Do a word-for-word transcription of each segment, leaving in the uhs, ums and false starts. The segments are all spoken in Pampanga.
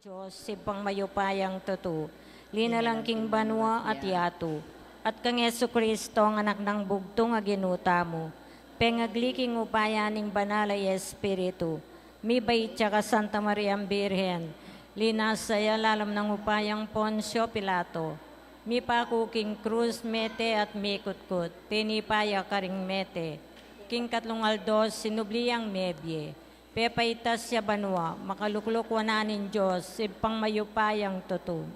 Dios, Ibpang mayupayang tutu, linalang king banua at yatu, at kang Jesucristo, ang Anak nang bugtung a Ginu tamu, pengagli king upaya ning Banal a Espiritu, mibait ya ka Santa Mariang Birhen, linasa ya lalam nang upayang Poncio Pilato, mipaku king krus, mete at mikutkut, tinipa ya karing mete, king katlung aldo sinubli yang mebie, pepaitas ya banua, makalukluk wanan ning Dios, Ibpang mayupayang tutu.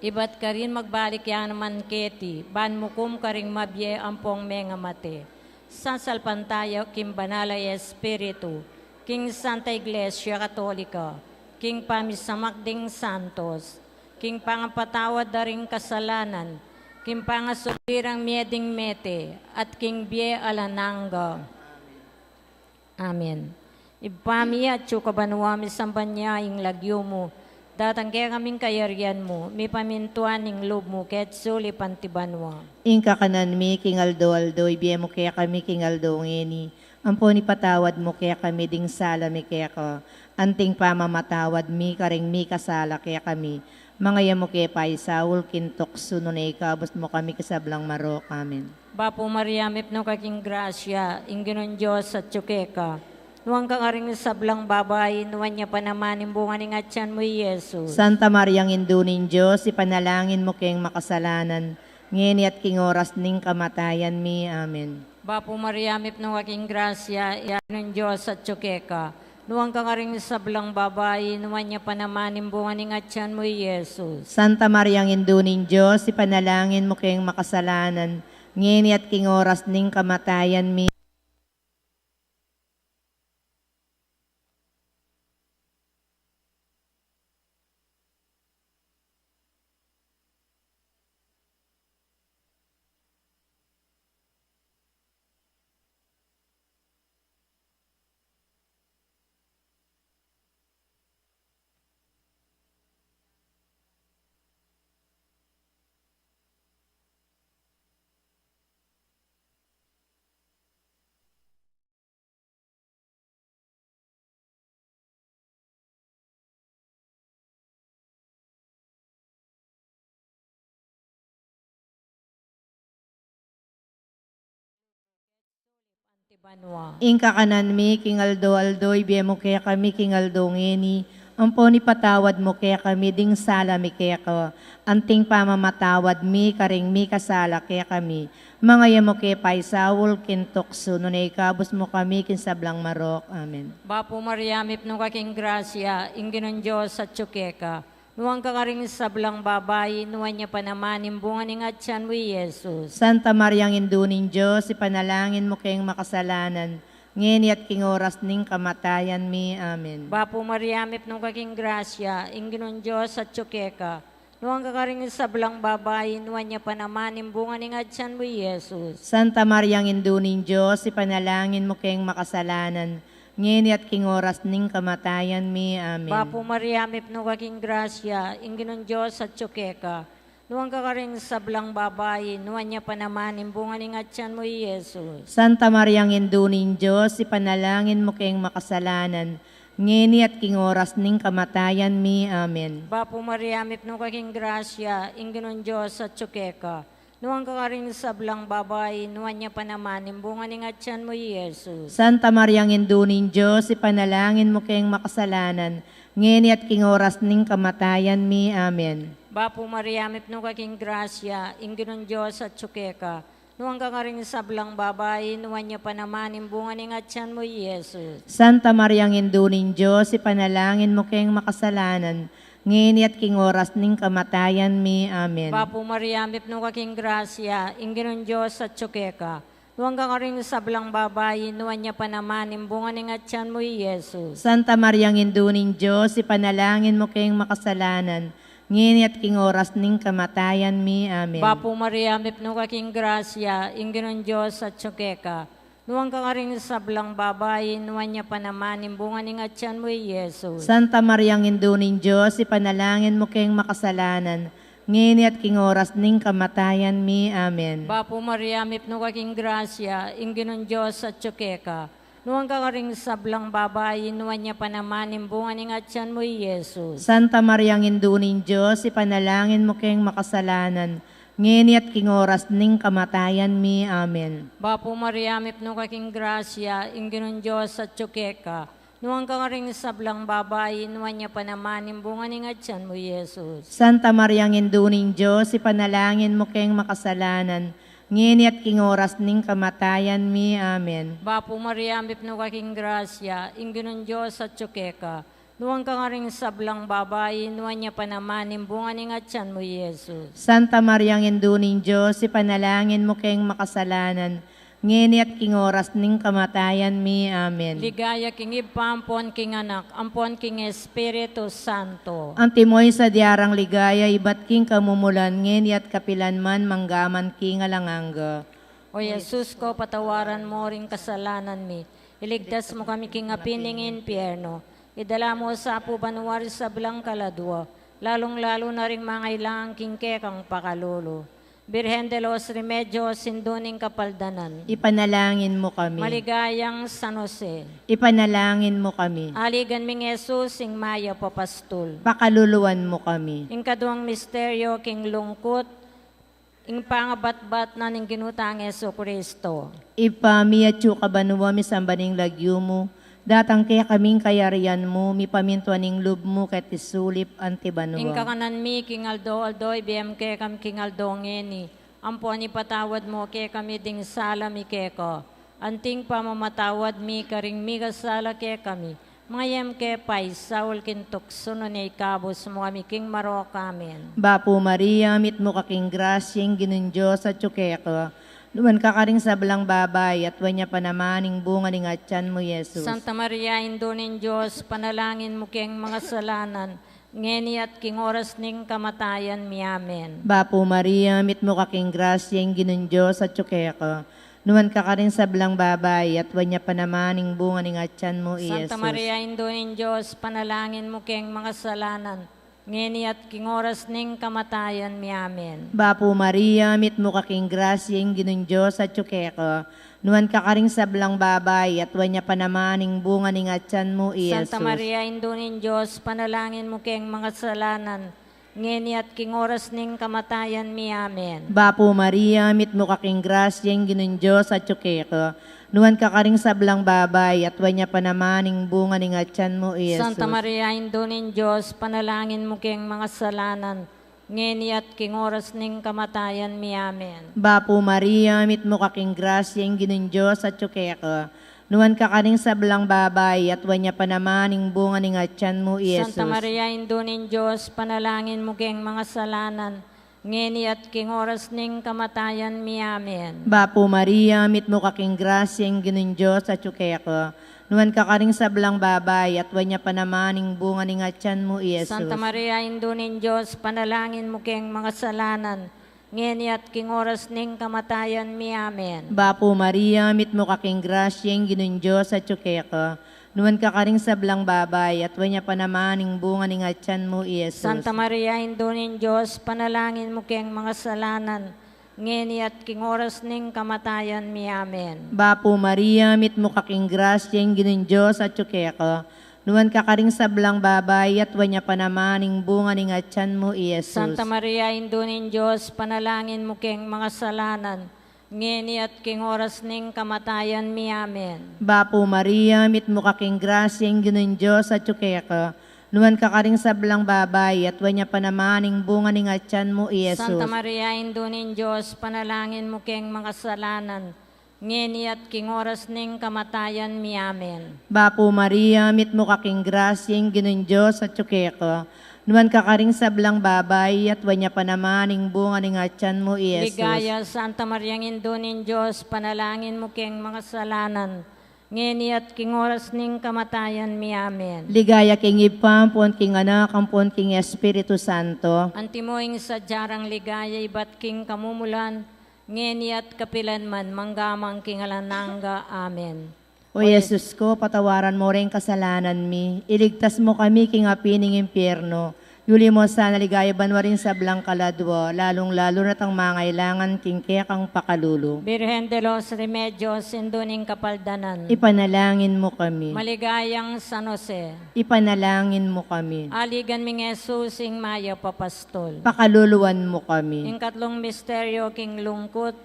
Ibat karin magbalik ya naman keti, ban mukum karing mabie ampong mengamate. Sasalpantaya king Banal a Espiritu, king Santa Iglesia Katolika, king pamisamak ding santos, king pangapatawad da ring kasalanan, king pangasubli rang mie ding mete, at king bie alang angga. Amen. Ibpa mi, atsu ka banua, misamban ya ing lagyu mu, datang kekami ing kayarian mu, mipamintuan ing lub mu keti sulip anti banua. Ing kakanan mi king aldo-aldo ibie mu kekami king aldo ngeni, ampon ipatawad mu kekami ding sala mi keka, anting pamamatawad mi karing mikasala kekami, manga e mu ke paisaul king tuksu, nune ikabus mu kami king sablang marok. Amen. Bapu Maria, mipnu ka king grasya, ing Ginung Dios atyu keka. Nuan ka karing sablang babai, nuan ya pa naman ing bunga ning atyan mu, i Jesus. Santa Mariang Indu ning Dios, ipanalangin mu keng makasalanan, ngeni at king oras ning kamatayan mi. Amen. Bapu Maria, mipnu ka king grasya, ing Dios atyu keka. Nuan ka karing sablang babai, nuan ya pa naman ing bunga ning atyan mu, i Jesus. Santa Mariang Indu ning Dios, ipanalangin mu keng makasalanan, ngeni at king oras ning kamatayan mi. Ing kakanan mi king aldo-aldo, ibie mu kekami king aldo ngeni, ampon ipatawad mu kekami ding sala mi keka, anting pamamatawad mi karing mikasala kekami, manga e mu ke paisaul king tuksu, nune ikabus mu kami king sablang marok. Amen. Bapu Maria, mipnu ka king grasya, ing Ginung Dios atyu keka. Nuan ka karing sablang babai, nuan ya pa naman ing bunga ning atyan mu, i Jesus. Santa Mariang Indu ning Dios, ipanalangin mu keng makasalanan, ngeni at king oras ning kamatayan mi. Amen. Bapu Maria, mipnu ka king grasya, ing Ginung Dios atyu keka. Nuan ka karing sablang babai, nuan ya pa naman ing bunga ning atyan mu, i Jesus. Santa Mariang Indu ning Dios, ipanalangin mu keng makasalanan, ngeni at king oras ning kamatayan mi. Amen. Bapu Maria, mipnu ka king grasya, ing Ginung Dios atyu keka. Nuan ka karing sablang babai, nuan ya pa naman ing bunga ning atyan mu, i Jesus. Santa Mariang Indu ning Dios, ipanalangin mu keng makasalanan, ngeni at king oras ning kamatayan mi. Amen. Bapu Maria, mipnu ka king grasya, ing Ginung Dios atyu keka. Nuan ka karing sablang babai, nuan ya pa naman ing bunga ning atyan mu, i Jesus. Santa Mariang Indu ning Dios, ipanalangin mu keng makasalanan, ngeni at king oras ning kamatayan mi. Amen. Bapu Maria, mipnu ka king grasya, ing Ginung Dios atyu keka. Nuan ka karing sablang babai, nuan ya pa naman ing bunga ning atyan mu, i Jesus. Santa Mariang Indu ning Dios, ipanalangin mu keng makasalanan, ngeni at king oras ning kamatayan mi. Amen. Bapu Maria, mipnu ka king grasya, ing Ginung Dios atyu keka. Nuan ka karing sablang babai, nuan ya pa naman ing bunga ning atyan mu, i Jesus. Santa Mariang Indu ning Dios, ipanalangin mu keng makasalanan, ngeni at king oras ning kamatayan mi. Amen. Bapu Maria, mipnu ka king grasya, ing Ginung Dios atyu keka. Nuan ka karing sablang babai, nuan ya pa naman ing bunga ning atyan mu, i Jesus. Santa Mariang Indu ning Dios, ipanalangin mu keng makasalanan, ngeni at king oras ning kamatayan mi. Amen. Bapu Maria, mipnu ka king grasya, ing Ginung Dios atyu keka. Nuan ka karing sablang babai, nuan ya pa naman ing bunga ning atian mu, i Jesus. Santa Maria, Indu ning Dios, ipanalangin mu keng makasalanan, ngeni at king oras ning kamatayan mi. Amen. Bapu Maria, mipnu ka king grasya, ing Ginung Dios atyu keka. Nuan ka karing sablang babai, nuan ya pa naman ing bunga ning atian mu, i Jesus. Santa Maria, Indu ning Dios, ipanalangin mu keng makasalanan, ngeni at king oras ning kamatayan mi. Amen. Bapu Maria, mipnu ka king grasya, ing Ginung Dios atyu keka. Nuan ka karing sablang babai, nuan ya pa naman ing bunga ning atian mu, i Jesus. Santa Maria, Indu ning Dios, ipanalangin mu keng makasalanan, ngeni at king oras ning kamatayan mi. Amen. Ligaya king Ibpa, ampon king Anak, ampon king Espiritu Santo. Antimo ing sadya rang ligaya ibat king kamumulan, ngeni at kapilan man, mangga man king alang angga. O Jesus ko, patawaran mo ring kasalanan mi, iligtas mo kami king api ning impyerno, idala mo sa pu banua ring sablang kaladua, lalung-lalu na ring mangailangan king kekang pakalulu. Birhen de los Remedios, Indu ning Kapaldanan, ipanalangin mo kami. Maligayang San Jose, ipanalangin mo kami. Aligan ming Jesus, ing mayap a pastul, pakaluluan mo kami. Ing kaduang misteryo king lungkut, ing pangabatbat na ning Ginu tang Jesucristo. Ibpa mi, atyu ka banua, misamban ing lagyu mu, datang kekami ing kayarian mu, mipamintuan ing lub mu keti sulip anti banua. Ing kakanan mi king aldo-aldo ibie mu kekami king aldo ngeni, ampon ipatawad mu kekami ding sala mi keka, anting pamamatawad mi karing mikasala kekami, manga e mu ke paisaul king tuksu, nune ikabus mu kami king marok. Amen. Bapu Maria, mitmu ka king grasya, ing Ginung Dios atyu keka. Nuan ka karing sablang babai, at nuan ya pa naman ing bunga ning atian mu, Jesus. Santa Maria, Indu ning Dios, panalangin mu keng makasalanan, ngeni at king oras ning kamatayan mi. Amen. Bapu Maria, mitmu ka king grasya, ing Ginung Dios atyu keka. Nuan ka karing sablang babai, at nuan ya pa naman ing bunga ning atian mu, i Jesus. Santa Maria, Indu ning Dios, panalangin mu keng makasalanan, ngeni at king oras ning kamatayan mi. Amen. Bapu Maria, mitmu ka king grasya, ing Ginung Dios atyu keka. Nuan ka karing sablang babai, at nuan ya pa naman ing bunga ning atian mu, i Jesus. Santa Maria, Indu ning Dios, panalangin mu keng makasalanan, ngeni at king oras ning kamatayan mi. Amen. Bapu Maria, mitmu ka king grasya, ing Ginung Dios atyu keka. Nuan ka karing sablang babai, at nuan ya pa naman ing bunga ning atian mu, i Jesus. Santa Maria, Indu ning Dios, panalangin mu keng makasalanan, ngeni at king oras ning kamatayan mi. Amen. Bapu Maria, mitmu ka king grasya, ing Ginung Dios atyu keka. Nuan ka karing sablang babai, at nuan ya pa naman ing bunga ning atian mu, i Jesus. Santa Maria, Indu ning Dios, panalangin mu keng makasalanan, ngeni at king oras ning kamatayan mi. Amen. Bapu Maria, mitmu ka king grasya, ing Ginung Dios atyu keka. Nuan ka karing sablang babai, at nuan ya pa naman ing bunga ning atian mu, i Jesus. Santa Maria, Indu ning Dios, panalangin mu keng makasalanan, ngeni at king oras ning kamatayan mi. Amen. Bapu Maria, mitmu ka king grasya, ing Ginung Dios atyu keka. Nuan ka karing sablang babai, at nuan ya pa naman ing bunga ning atian mu, i Jesus. Santa Maria, Indu ning Dios, panalangin mu keng makasalanan, ngeni at king oras ning kamatayan mi. Amen. Bapu Maria, mitmu ka king grasya, ing Ginung Dios atyu keka. Nuan ka karing sablang babai, at nuan ya pa naman ing bunga ning atian mu, i Jesus. Santa Maria, Indu ning Dios, panalangin mu keng makasalanan, ngeni at king oras ning kamatayan mi. Amen. Bapu Maria, mitmu ka king grasya, ing Ginung Dios atyu keka. Nuan ka karing sablang babai, at nuan ya pa naman ing bunga ning atian mu, i Jesus. Santa Maria, Indu ning Dios, panalangin mu keng makasalanan, ngeni at king oras ning kamatayan mi. Amen. Bapu Maria, mitmu ka king grasya, ing Ginung Dios atyu keka. Nuan ka karing sablang babai, at nuan ya pa naman ing bunga ning atian mu, i Jesus. Ligaya, Santa Maria, Indu ning Dios, panalangin mu keng makasalanan, ngeni at king oras ning kamatayan mi. Amen. Ligaya king Ibpa, ampon king Anak, ampon king Espiritu Santo. Antimo ing sadya rang ligaya ibat king kamumulan, ngeni at kapilan man, mangga man king alang angga. Amen. O Jesus ko, patawaran mo ring kasalanan mi, iligtas mo kami king api ning impyerno, Yuli mo sana ligaya banua ring sablang kaladua, lalung-lalu na tang mangailangan king kekang pakalulu. Birhen de los Remedios, Indu ning Kapaldanan. Ipanalangin mo kami. Maligayang San Jose. Ipanalangin mo kami. Aligan ming Jesus, ing mayap a pastol. Pakaluluan mo kami. Ing katlung misteryo king lungkut,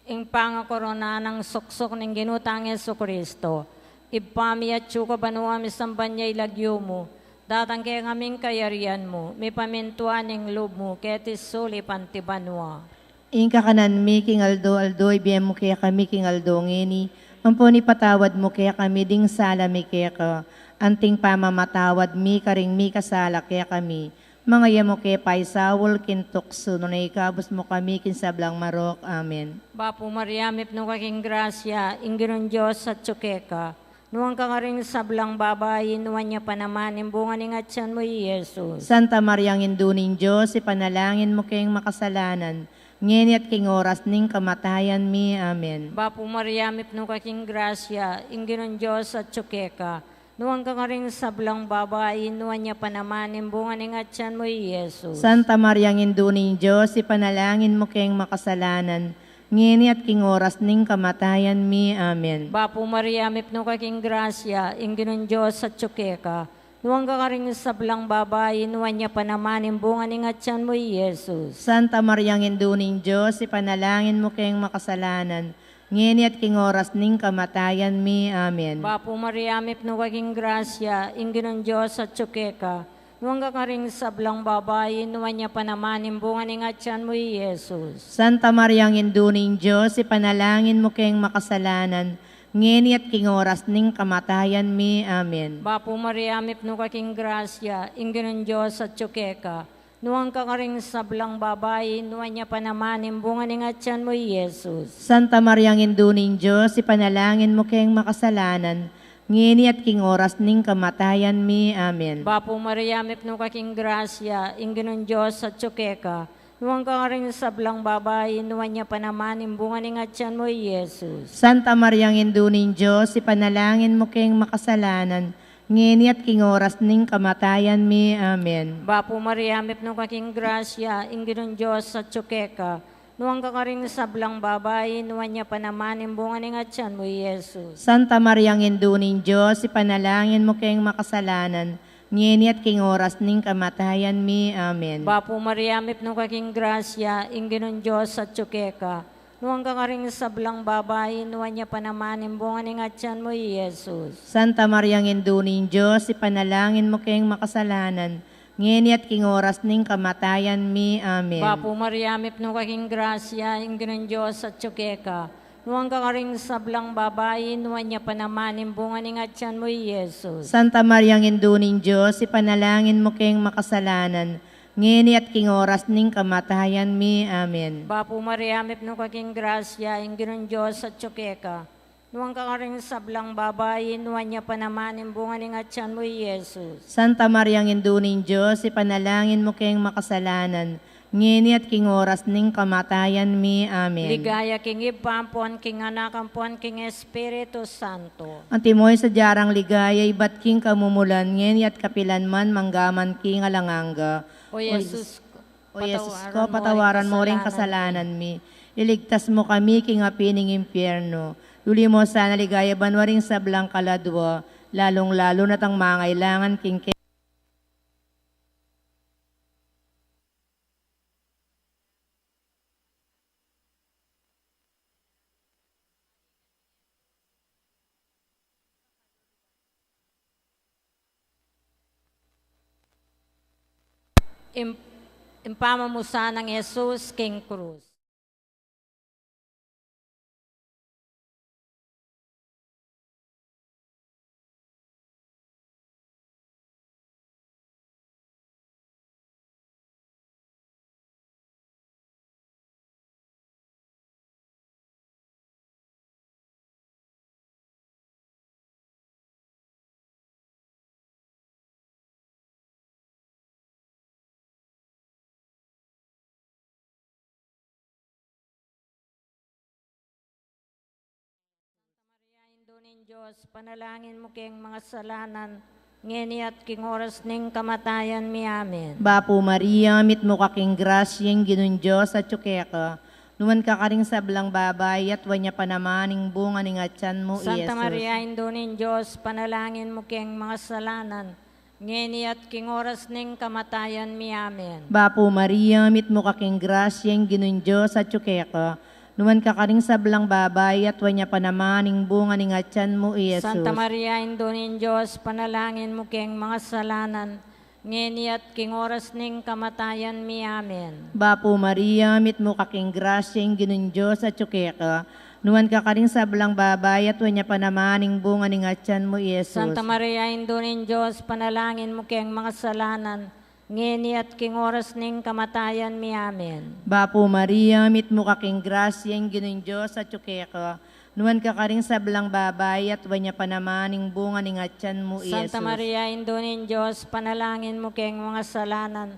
ing pangakorona nang suksuk ning Ginu tang Jesucristo. Ibpa mi, atsu ka banua, misamban ya ing lagyu mu. Datang kekami ing kayarian mu, mipamintuan ing lub mu, keti sulip anti banua. Ing kakanan mi king aldo-aldo, ibie mu kekami king aldo ngeni, ampon ipatawad mu kekami ding sala mi keka, anting pamamatawad mi karing mikasala kekami. Manga e mu ke paisaul king tuksu, nune ikabus mu kami king sablang marok. Amen. Bapu Maria, mipnu ka king grasya, ing Ginung Dios atsu keka. Nuan ka karing sablang babai, nuan ya pa naman ing bunga ning atyan mu, i Jesus. Santa Maria, Indu ning Dios, ipanalangin mu keng makasalanan, ngeni at king oras ning kamatayan mi. Amen. Bapu Maria, mipnu ka king grasya, ing Ginung Dios atsu keka. Nuan ka karing sablang babai, nuan ya pa naman ing bunga ning atyan mu, i Jesus. Santa Maria, Indu ning Dios, ipanalangin mu keng makasalanan, ngeni at king oras ning kamatayan mi. Amen. Bapu Maria, mipnu ka king grasya, ing Ginung Dios atsu keka. Nuan ka karing sablang babai, nuan ya pa naman ing bunga ning atyan mu, i Jesus. Santa Maria, Indu ning Dios, ipanalangin mu keng makasalanan, ngeni at king oras ning kamatayan mi. Amen. Bapu Maria, mipnu ka king grasya, ing Ginung Dios atsu keka. Nuan ka karing sablang babai, nuan ya pa naman ing bunga ning atyan mu, i Jesus. Santa Maria, Indu ning Dios, ipanalangin mu keng makasalanan, ngeni at king oras ning kamatayan mi. Amen. Bapu Maria, mipnu ka king grasya, ing Ginung Dios atsu keka. Nuan ka karing sablang babai, nuan ya pa naman ing bunga ning atyan mu, i Jesus. Santa Maria, Indu ning Dios, ipanalangin mu keng makasalanan, ngeni at king oras ning kamatayan mi. Amen. Bapu Maria, mipnu ka king grasya, ing Ginung Dios atsu keka. Nuan ka karing sablang babai, nuan ya pa naman ing bunga ning atyan mu, i Jesus. Santa Maria, Indu ning Dios, ipanalangin mu keng makasalanan, ngeni at king oras ning kamatayan mi. Amen. Bapu Maria, mipnu ka king grasya, ing Ginung Dios atsu keka. Nuan ka karing sablang babai, nuan ya pa naman ing bunga ning atyan mu, i Jesus. Santa Maria, Indu ning Dios, ipanalangin mu keng makasalanan, ngeni at king oras ning kamatayan mi. Amen. Bapu Maria, mipnu ka king grasya, ing Ginung Dios atsu keka. Nuan ka karing sablang babai, nuan ya pa naman ing bunga ning atyan mu, i Jesus. Santa Maria, Indu ning Dios, ipanalangin mu keng makasalanan, ngeni at king oras ning kamatayan mi. Amen. Bapu Maria, mipnu ka king grasya, ing Ginung Dios atsu keka. Nuan ka karing sablang babai, nuan ya pa naman ing bunga ning atyan mu, i Jesus. Santa Maria, Indu ning Dios, ipanalangin mu keng makasalanan, ngeni at king oras ning kamatayan mi. Amen. Bapu Maria, mipnu ka king grasya, ing Ginung Dios atsu keka. Nuan ka karing sablang babai, nuan ya pa naman ing bunga ning atyan mu, i Jesus. Santa Maria, Indu ning Dios, ipanalangin mu keng makasalanan, ngeni at king oras ning kamatayan mi. Amen. Ligaya king Ibpa, ampon king Anak, ampon king Espiritu Santo. Antimo ing sadya rang ligaya, ibat king kamumulan, ngeni at kapilan man, mangga man king alang angga. O Jesus, O Jesus ko, patawaran mo ring kasalanan mi. Iligtas mo kami king api ning impyerno. Yuli mo sana ligaya banua ring sablang kaladua, lalung-lalu na tang mangailangan king ke- Im-, impamamusan nang Jesus king krus. Santa Maria, Indu ning Dios, panalangin mu keng makasalanan, ngeni at king oras ning kamatayan mi. Amen. Bapu Maria, mitmu ka king grasya, ing Ginung Dios atyu keka. Nuan ka karing sablang babai, at nuan ya pa naman ing bunga ning atyan mu, Santa Jesus. Maria, Indu ning Dios, panalangin mu keng makasalanan, ngeni at king oras ning kamatayan mi. Amen. Bapu Maria, mitmu ka king grasya, ing Ginung Dios atyu keka. Nuan ka karing sablang babai, at nuan ya pa naman ing bunga ning atyan mu, Jesus. Santa Maria, Indu ning Dios, panalangin mu keng makasalanan, ngeni at king oras ning kamatayan mi. Amen. Bapu Maria, mitmu ka king grasya, ing Ginung Dios atyu keka. Nuan ka karing sablang babai, at nuan ya pa naman ing bunga ning atyan mu, Jesus. Santa Maria, Indu ning Dios, panalangin mu keng makasalanan, ngeni at king oras ning kamatayan mi. Amen. Bapu Maria, mitmu ka king grasya, ing Ginung Dios atyu keka. Nuan ka karing sablang babai, at nuan ya pa naman ing bunga ning atyan mu, Santa Jesus. Maria, Indu ning Dios, panalangin mu keng makasalanan,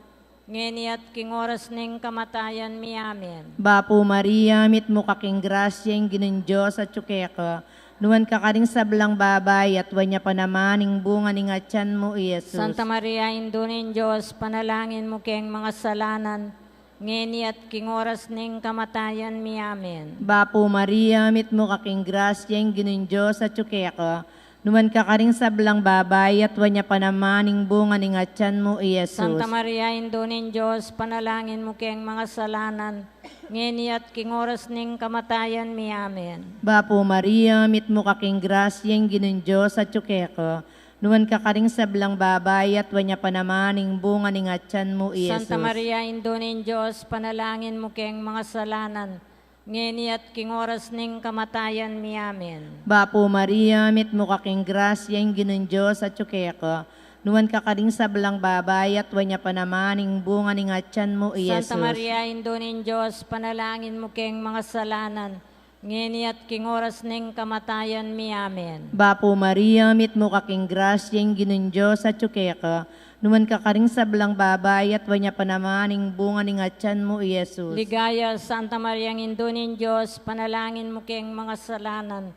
ngeni at king oras ning kamatayan mi. Amen. Bapu Maria, mitmu ka king grasya, ing Ginung Dios atyu keka. Nuan ka karing sablang babai, at nuan ya pa naman ing bunga ning atyan mu, Jesus. Santa Maria, Indu ning Dios, panalangin mu keng makasalanan, ngeni at king oras ning kamatayan mi. Amen. Bapu Maria, mitmu ka king grasya, ing Ginung Dios atyu keka. Nuan ka karing sablang babai, at nuan ya pa naman ing bunga ning atyan mu, Jesus. Santa Maria, Indu ning Dios, panalangin mu keng makasalanan, ngeni at king oras ning kamatayan mi. Amen. Bapu Maria, mitmu ka king grasya, ing Ginung Dios atyu keka. Nuan ka karing sablang babai, at nuan ya pa naman ing bunga ning atyan mu, Jesus. Santa Maria, Indu ning Dios, panalangin mu keng makasalanan, ngeni at king oras ning kamatayan mi. Amen. Bapu Maria, mitmu ka king grasya, ing Ginung Dios atyu keka. Nuan ka karing sablang babai, at nuan ya pa naman ing bunga ning atyan mu, Jesus. Santa Maria, Indu ning Dios, panalangin mu keng makasalanan, ngeni at king oras ning kamatayan mi. Amen. Bapu Maria, mitmu ka king grasya, ing Ginung Dios atyu keka. Nuan ka karing sablang babai, at nuan ya pa naman ing bunga ning atyan mu, Jesus. Ligaya, Santa Maria, Indu ning Dios, panalangin mu keng makasalanan,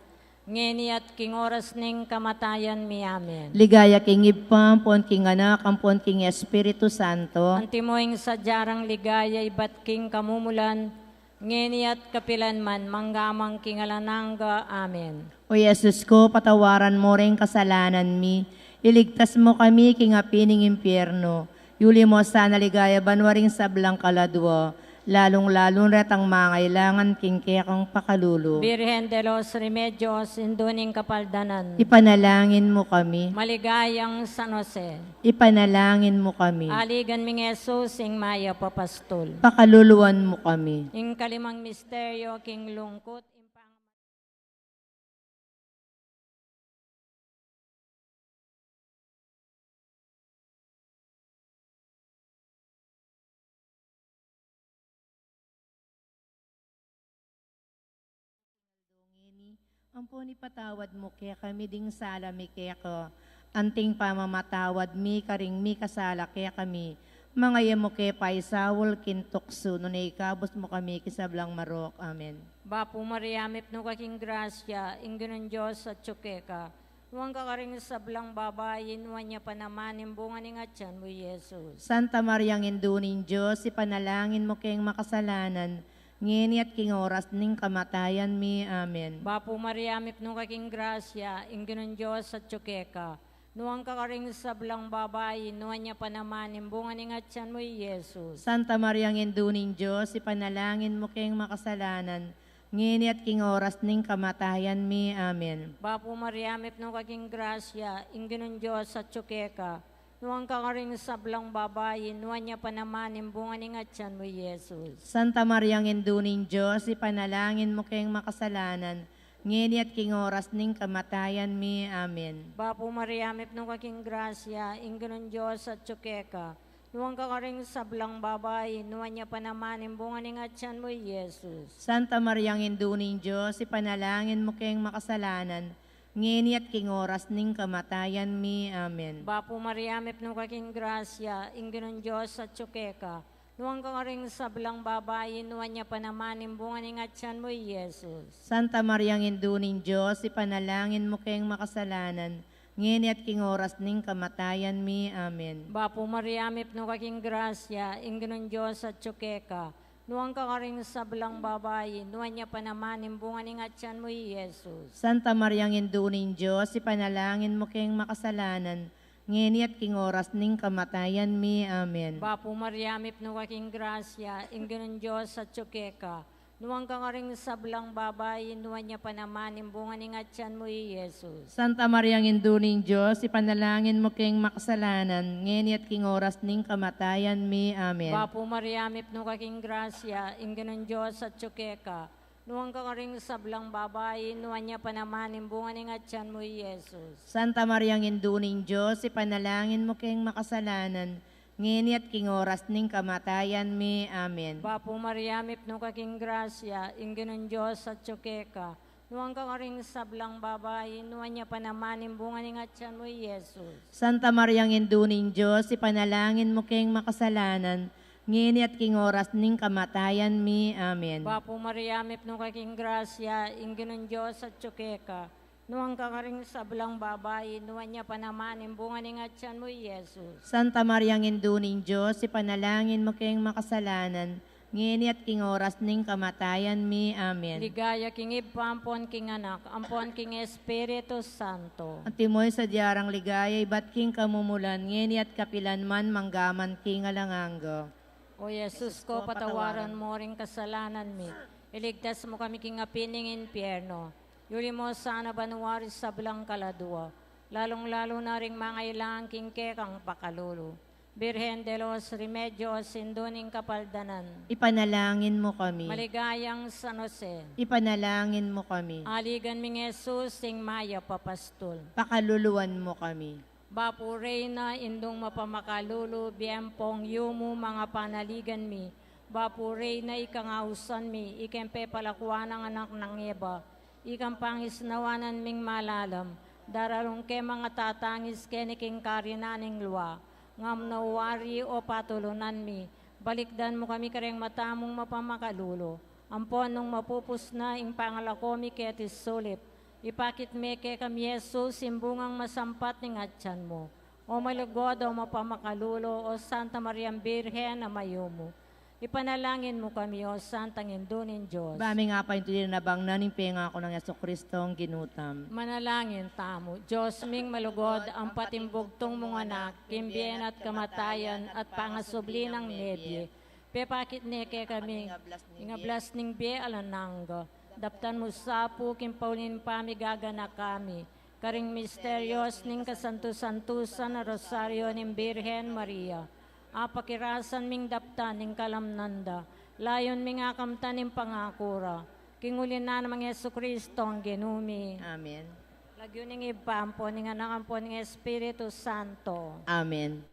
ngeni at king oras ning kamatayan mi. Amen. Ligaya king Ibpa, ampon king Anak, ampon king Espiritu Santo. Antimo ing sadya rang ligaya ibat king kamumulan, ngeni at kapilan man, mangga man king alang angga. Amen. O Jesus ku, patawaran mu ring kasalanan mi, iligtas mu kami king api ning impyerno, yuli mu sana king ligaya banua ring sablang kaladua, lalung-lalu na retang mangailangan king kekang pakalulu. Virgen de los Remedios, Indu ning Kapaldanan, ipanalangin mu kami. Maligayang San Jose, ipanalangin mu kami. Aligan ming Jesus, ing mayap a pastul, pakaluluan mu kami. Ing kalimang misteryo king lungkut, ing pang- Ngeni, ampon ipatawad mu kekami ding sala mi keka, anti ing pamamatawad mi karing mikasala kekami. Manga e mu ke paisaul king tuksu, nune ikabus mu kami king sablang marok. Amen. Bapu Maria, mipnu ka king grasya, ing Ginung Dios atyu keka. Nuan ka karing sablang babai, nuan ya pa naman ing bunga ning atyan mu, i Jesus. Santa Maria, Indu ning Dios, ipanalangin mu keng makasalanan, ngeni at king oras ning kamatayan mi. Amen. Bapu Maria, mipnu ka king grasya, ing Ginung Dios atyu keka. Nuan ka karing sablang babai, nuan ya pa naman ing bunga ning atyan mu, i Jesus. Santa Maria, Indu ning Dios, ipanalangin mu keng makasalanan, ngeni at king oras ning kamatayan mi. Amen. Bapu Maria, mipnu ka king grasya, ing Ginung Dios atyu keka. Nuan ka karing sablang babai, nuan ya pa naman ing bunga ning atyan mu, i Jesus. Santa Maria, Indu ning Dios, ipanalangin mu keng makasalanan, ngeni at king oras ning kamatayan mi. Amen. Bapu Maria, mipnu ka king grasya, ing Ginung Dios atyu keka. Nuan ka karing sablang babai, nuan ya pa naman ing bunga ning atyan mu, i Jesus. Santa Maria, Indu ning Dios, ipanalangin mu keng makasalanan, ngeni at king oras ning kamatayan mi. Amen. Bapu Maria, mipnu ka king grasya, ing Ginung Dios atyu keka. Nuan ka karing sablang babai, nuan ya pa naman ing bunga ning atyan mu, i Jesus. Santa Maria, Indu ning Dios, ipanalangin mu keng makasalanan, ngeni at king oras ning kamatayan mi. Amen. Bapu Maria, mipnu ka king grasya, ing Ginung Dios atyu keka. Nuan ka karing sablang babai, nuan ya pa naman ing bunga ning atyan mu, i Jesus. Santa Maria, Indu ning Dios, ipanalangin mu keng makasalanan, ngeni at king oras ning kamatayan mi. Amen. Bapu Maria, mipnu ka king grasya, ing Ginung Dios atyu keka. Nuan ka karing sablang babai, nuan ya pa naman ing bunga ning atyan mu, i Jesus. Santa Maria, Indu ning Dios, ipanalangin mu keng makasalanan, ngeni at king oras ning kamatayan mi. Amen. Bapu Maria, mipnu ka king grasya, ing Ginung Dios atyu keka. Nuan ka karing sablang babai, nuan ya pa naman ing bunga ning atyan mu, i Jesus. Santa Maria, Indu ning Dios, ipanalangin mu keng makasalanan, ngeni at king oras ning kamatayan mi. Amen. Bapu Maria, mipnu ka king grasya, ing Ginung Dios atyu keka. Nuan ka karing sablang babai, nuan ya pa naman ing bunga ning atyan mu, i Jesus. Santa Maria, Indu ning Dios, ipanalangin mu keng makasalanan, ngeni at king oras ning kamatayan mi. Amen. Bapu Maria, mipnu ka king grasya, ing Ginung Dios atyu keka. Nuan ka karing sablang babai, nuan ya pa naman ing bunga ning atyan mu, i Jesus. Santa Maria, Indu ning Dios, ipanalangin mu keng makasalanan, ngeni at king oras ning kamatayan mi. Amen. Ligaya king Ibpa, ampon king Anak, ampon king Espiritu Santo. Antimo ing sadyang ligaya, ibat king kamumulan, ngeni at kapilan man, mangga man king alang angga. O Jesus ko, patawaran mo ring kasalanan mi. Iligtas mo kami king api ning impyerno. Yuli mo sana banua ring sablang kaladua, lalung-lalu na ring mangailangan king kekang pakalulu. Birhen de los Remedios, Indu ning Kapaldanan. Ipanalangin mo kami. Maligayang San Jose. Ipanalangin mo kami. Aligan ming Jesus, ing mayap a pastul. Pakaluluan mo kami. Bapu Reyna, Indung mapamakalulu, bie ampong yumu, mga panaligan mi. Bapu Reyna, ikang ausan mi, ikeng pepalakuan nang anak nang Eva, ikang pangisnawanan ming malalam, daralung ke mga tatangis keni king karinan ning lua, ngam no wari o patulunan mi, balikdan mu kami kareng mata mung mapamakalulu, ampon nung mapupus na ing pangalako mi keti sulip, ipakit me kekami i Jesus, ing bungang masampat ning atyan mu. O malugud, o mapamakalulu, o Santa Mariang Birhen a mayumu, ipanalangin mu kami, o Santang Indu ning Dios. Ba ming apaintudir na bang na ning pengaku nang Jesucristo ing Ginu tam. Manalangin tamu. Dios ming malugud, ampat ing bugtung mung Anak, king bie na at kamatayan at pangasubli nang mebie, pepakit ne kekami ing ablas ning bie alang angga. Daptan mu sa pu king pauli ning pamigaganaka mi karing misterios ning kasantu-santusan a Rosario ning Birhen Maria. Apakirasan ming daptan ing kalamnan da, layun ming akamtan ing pangaku ra, king uli na nang Jesucristo ing Ginu mi. Amen. Lagyu ning Ibpa, ampon ning Anak, ampon ning Espiritu Santo. Amen.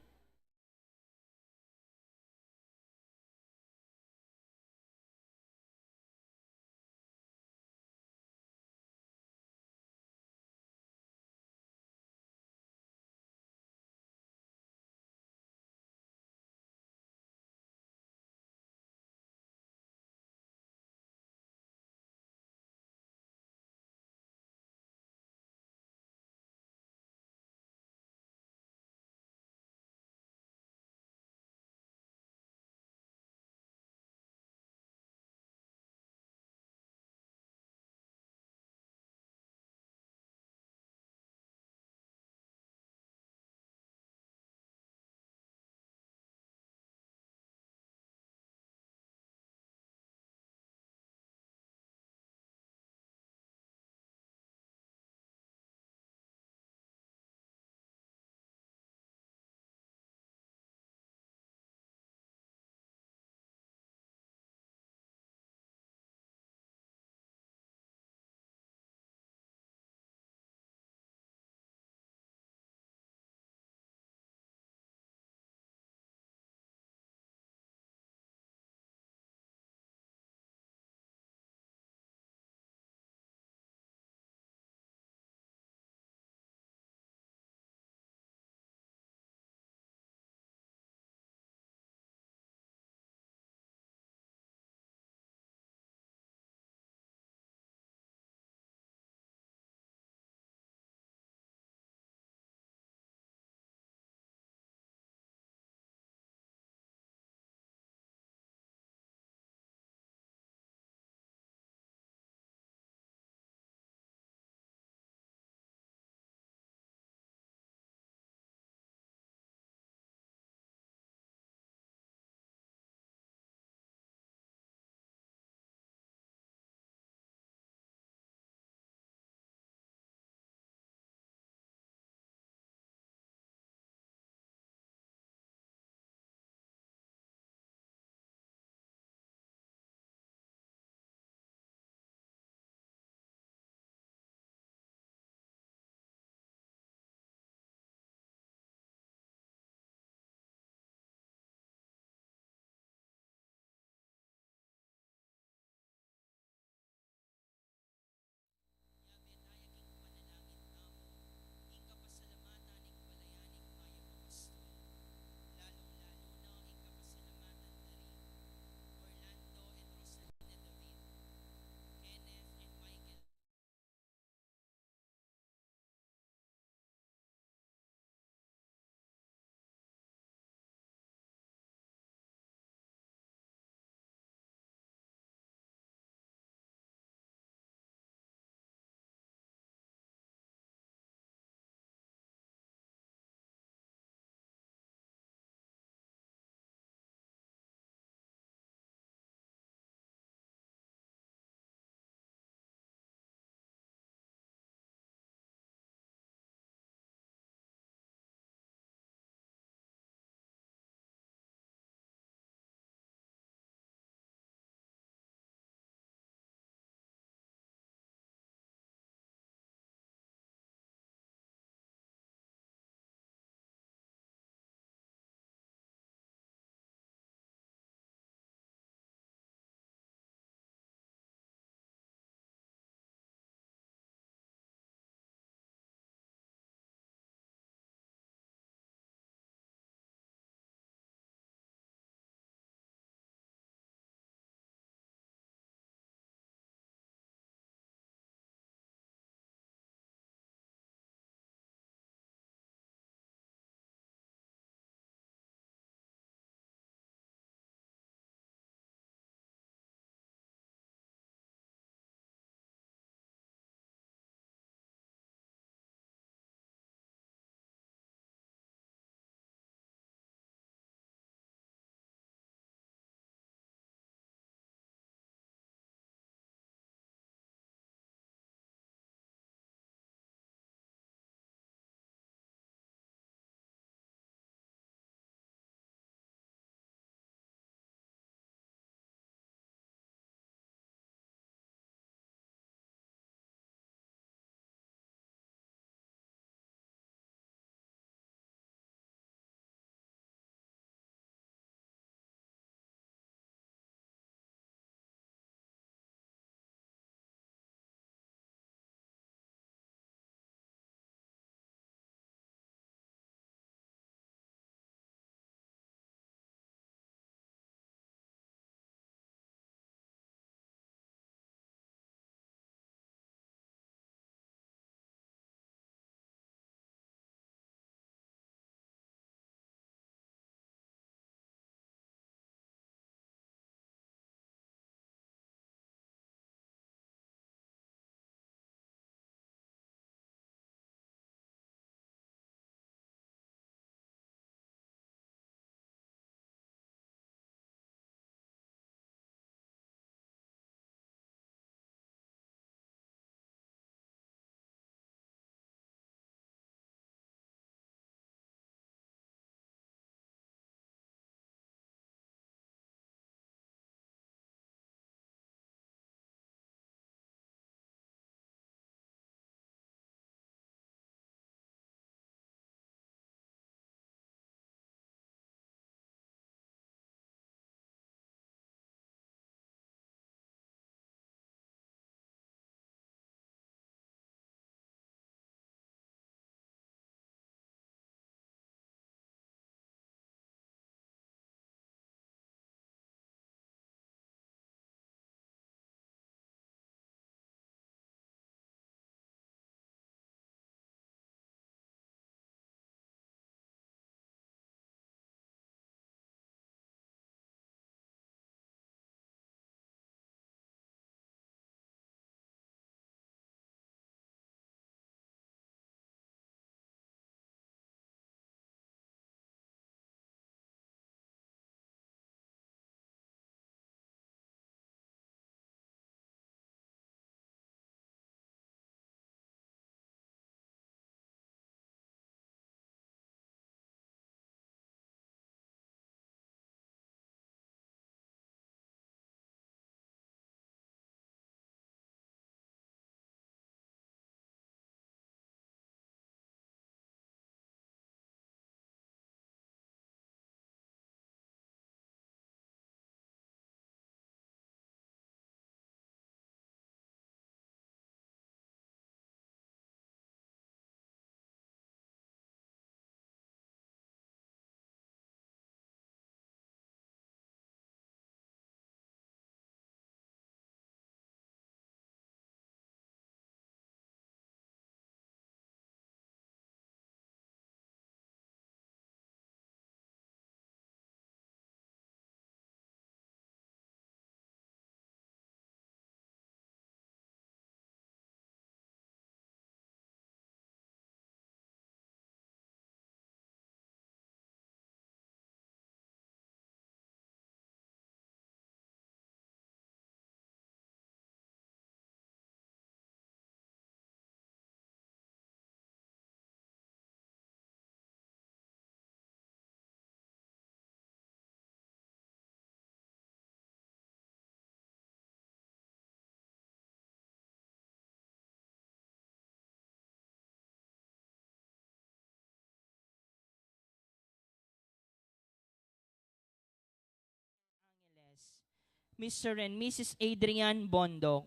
Mister and Missus Adrian Bondoc,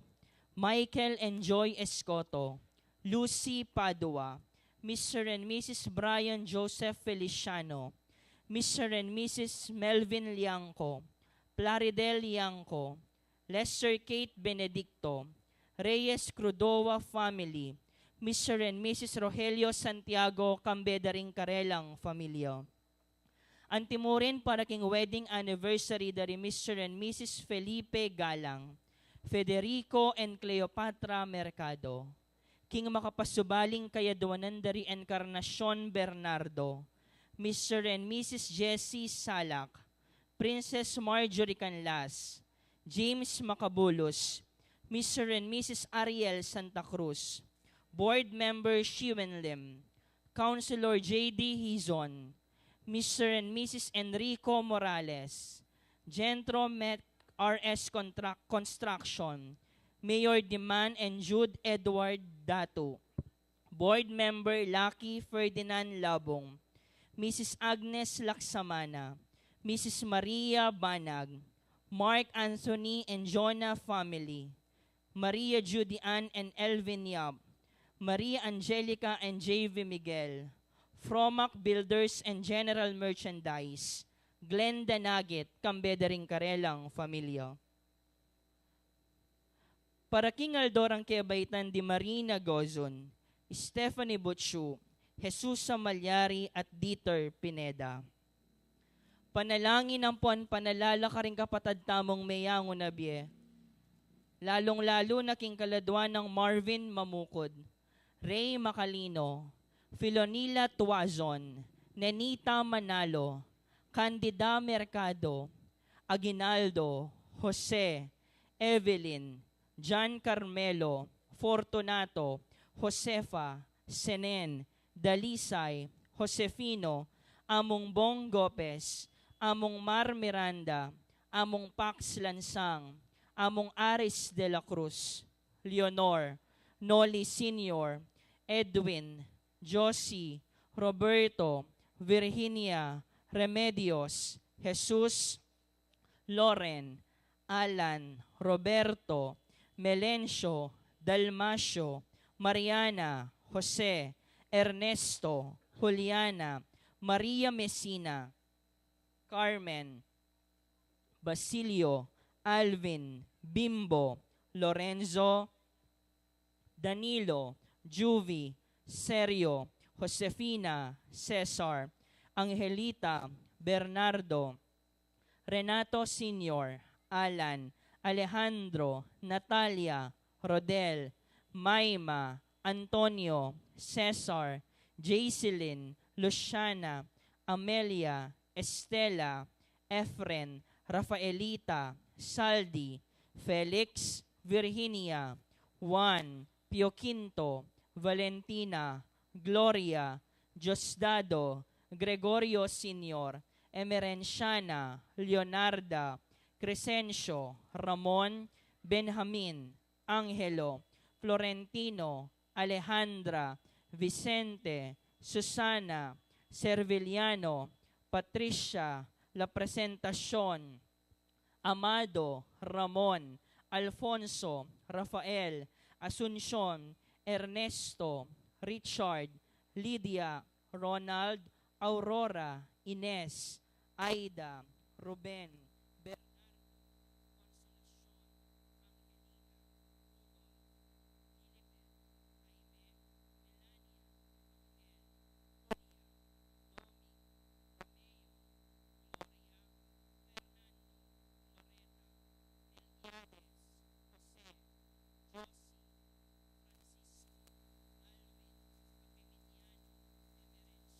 Michael and Joy Escoto, Lucy Padua, Mister and Missus Brian Joseph Feliciano, Mister and Missus Melvin Liangco, Plaridel Liangco, Lester Kate Benedicto, Reyes Crudoa family, Mister and Missus Rogelio Santiago, kambe da ring karelang familia. Antimurin para king wedding anniversary da ri Mister and Missus Felipe Galang, Federico and Cleopatra Mercado. King makapasubaling kayadwanan da ri Encarnacion Bernardo, Mister and Missus Jessie Salak, Princess Marjorie Canlas, James Macabulus, Mister and Missus Ariel Santa Cruz, Board Member Shiwen Lim, Councilor J D Hizon, Mister and Missus Enrico Morales, Gentro Mec R S Contra- Construction, Mayor Diman and Jude Edward Datu, Board Member Lucky Ferdinand Labong, Missus Agnes Laksamana, Missus Maria Banag, Mark Anthony and Jonah family, Maria Judy Ann and Elvin Yap, Maria Angelica and J V Miguel, Fromac Builders and General Merchandise, Glenda Nagit, kambe da ring karelang familia. Para king aldo rang kebaitan di Marina Gozon, Stephanie Butchu, Jesusa Malyari at Dieter Pineda. Panalangin ampon panalala karing kapatad tamung meyangu na bie, lalung-lalu na king kaladwa nang Marvin Mamukud, Ray Macalino, Filonila Tuazon, Nenita Manalo, Candida Mercado, Aguinaldo, Jose, Evelyn, John Carmelo, Fortunato, Josefa, Senen, Dalisay, Josefino, Among Bong Gopez, Among Mar Miranda, Among Pax Lansang, Among Aris de la Cruz, Leonor, Noli Senior, Edwin, Josie, Roberto, Virginia, Remedios, Jesus, Loren, Alan, Roberto, Melencio, Dalmacio, Mariana, Jose, Ernesto, Juliana, Maria Messina, Carmen, Basilio, Alvin, Bimbo, Lorenzo, Danilo, Juvie, Sergio, Josefina, Cesar, Angelita, Bernardo, Renato Senior, Alan, Alejandro, Natalia, Rodel, Maima, Antonio, Cesar, Jaiseline, Luciana, Amelia, Estela, Efren, Rafaelita, Saldi, Felix, Virginia, Juan, Pio Quinto, Valentina, Gloria, Diosdado, Gregorio Senior, Emerenciana, Leonarda, Crescencio, Ramon, Benjamin, Angelo, Florentino, Alejandra, Vicente, Susana, Serviliano, Patricia, La Presentacion, Amado, Ramon, Alfonso, Rafael, Asuncion, Ernesto, Richard, Lydia, Ronald, Aurora, Ines, Aida, Ruben, Bernardo, Consolacion, Angelina, Rudolph, Philibert, Jaime, Melania, Angel, Julia, Domi, Romeo, Gloria, Fernando, Loreta, Melquiades, Jose, Josie, Francisco, Alvin, Aqueminiano, Emerenciana, Rogelio, Corazon, Soriana,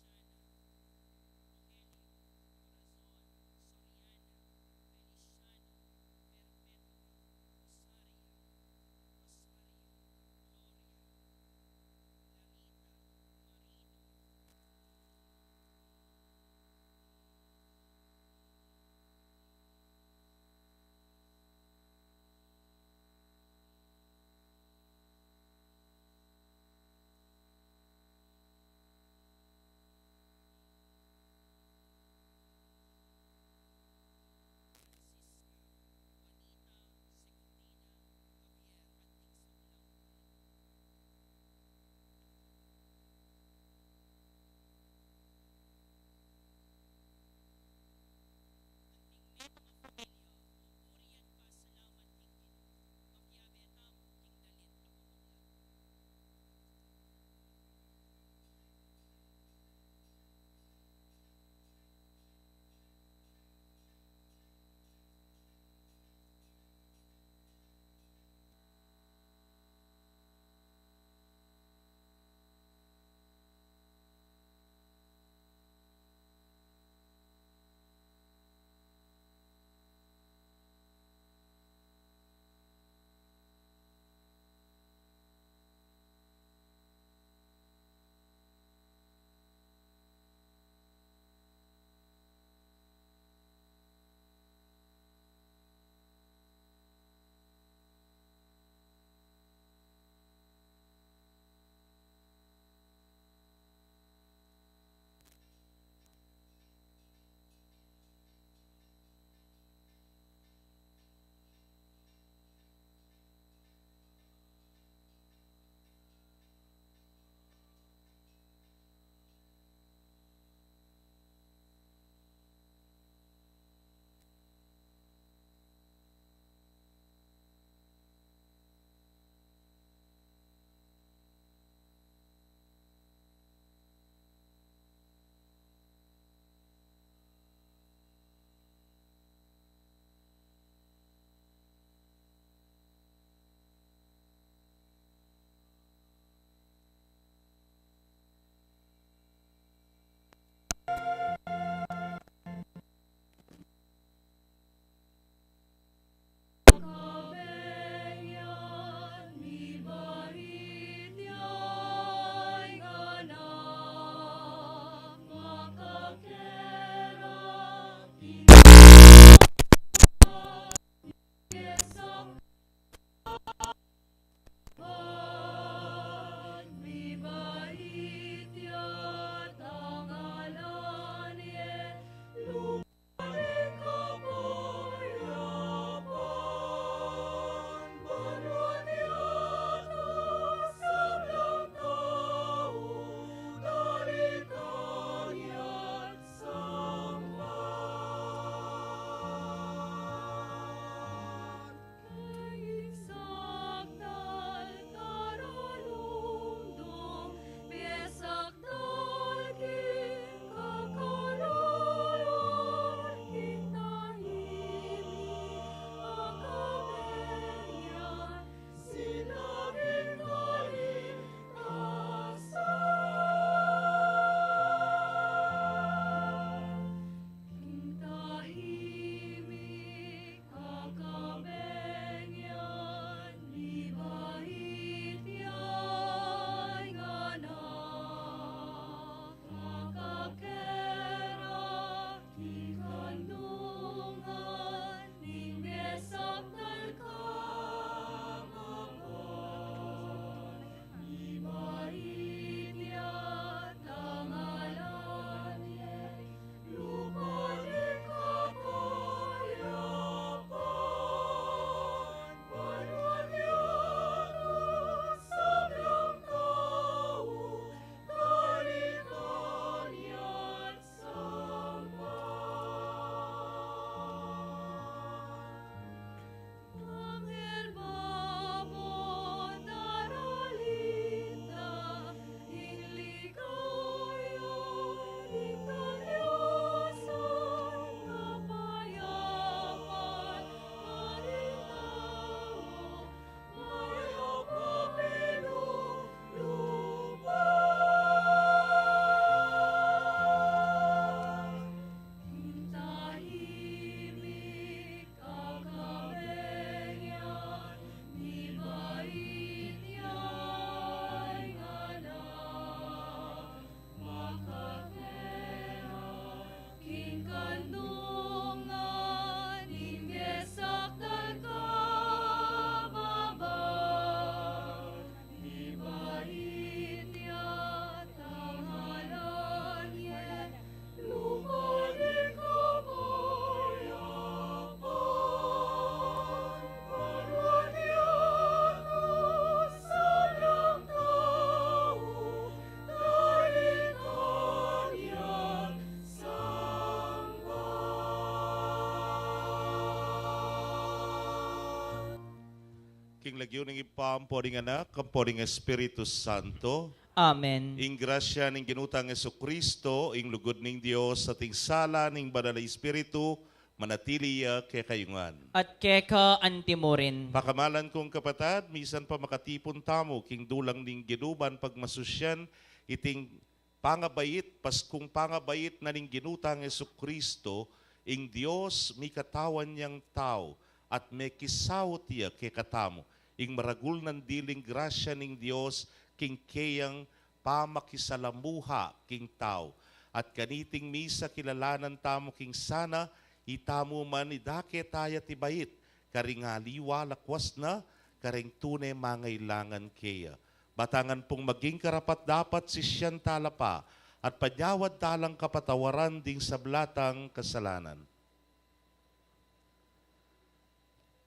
King lagyu ning Ibpa, ampo ning Anak, ampo ning Espiritu Santo. Amen. Ing grasya ning Ginu tang Jesucristo, ing lugud ning Dios, at ing sala ning Banal a Espiritu, manatili ya kekayu ngan. At keka antimurin. Pakamalan kung kapatad, misan pa makatipun tamu king dulang ning Ginu ban pagmasusyan iting pangabait, Paskung pangabait na ning Ginu tang Jesucristo, ing Dios mikatawan yang tau, at mekisaut ya kekatamu ing maragul nang diling grasya ning Dios king keyang pamakisalamuha king tau. At kaniting misa kilalanan tamu king sana, itamu man idake taya tibait, karing aliwa lakwas na, karing tune mangailangan keya. Batangan pung maging karapat-dapat sisian tala pa, at panyawad talang kapatawaran ding sabla tang kasalanan.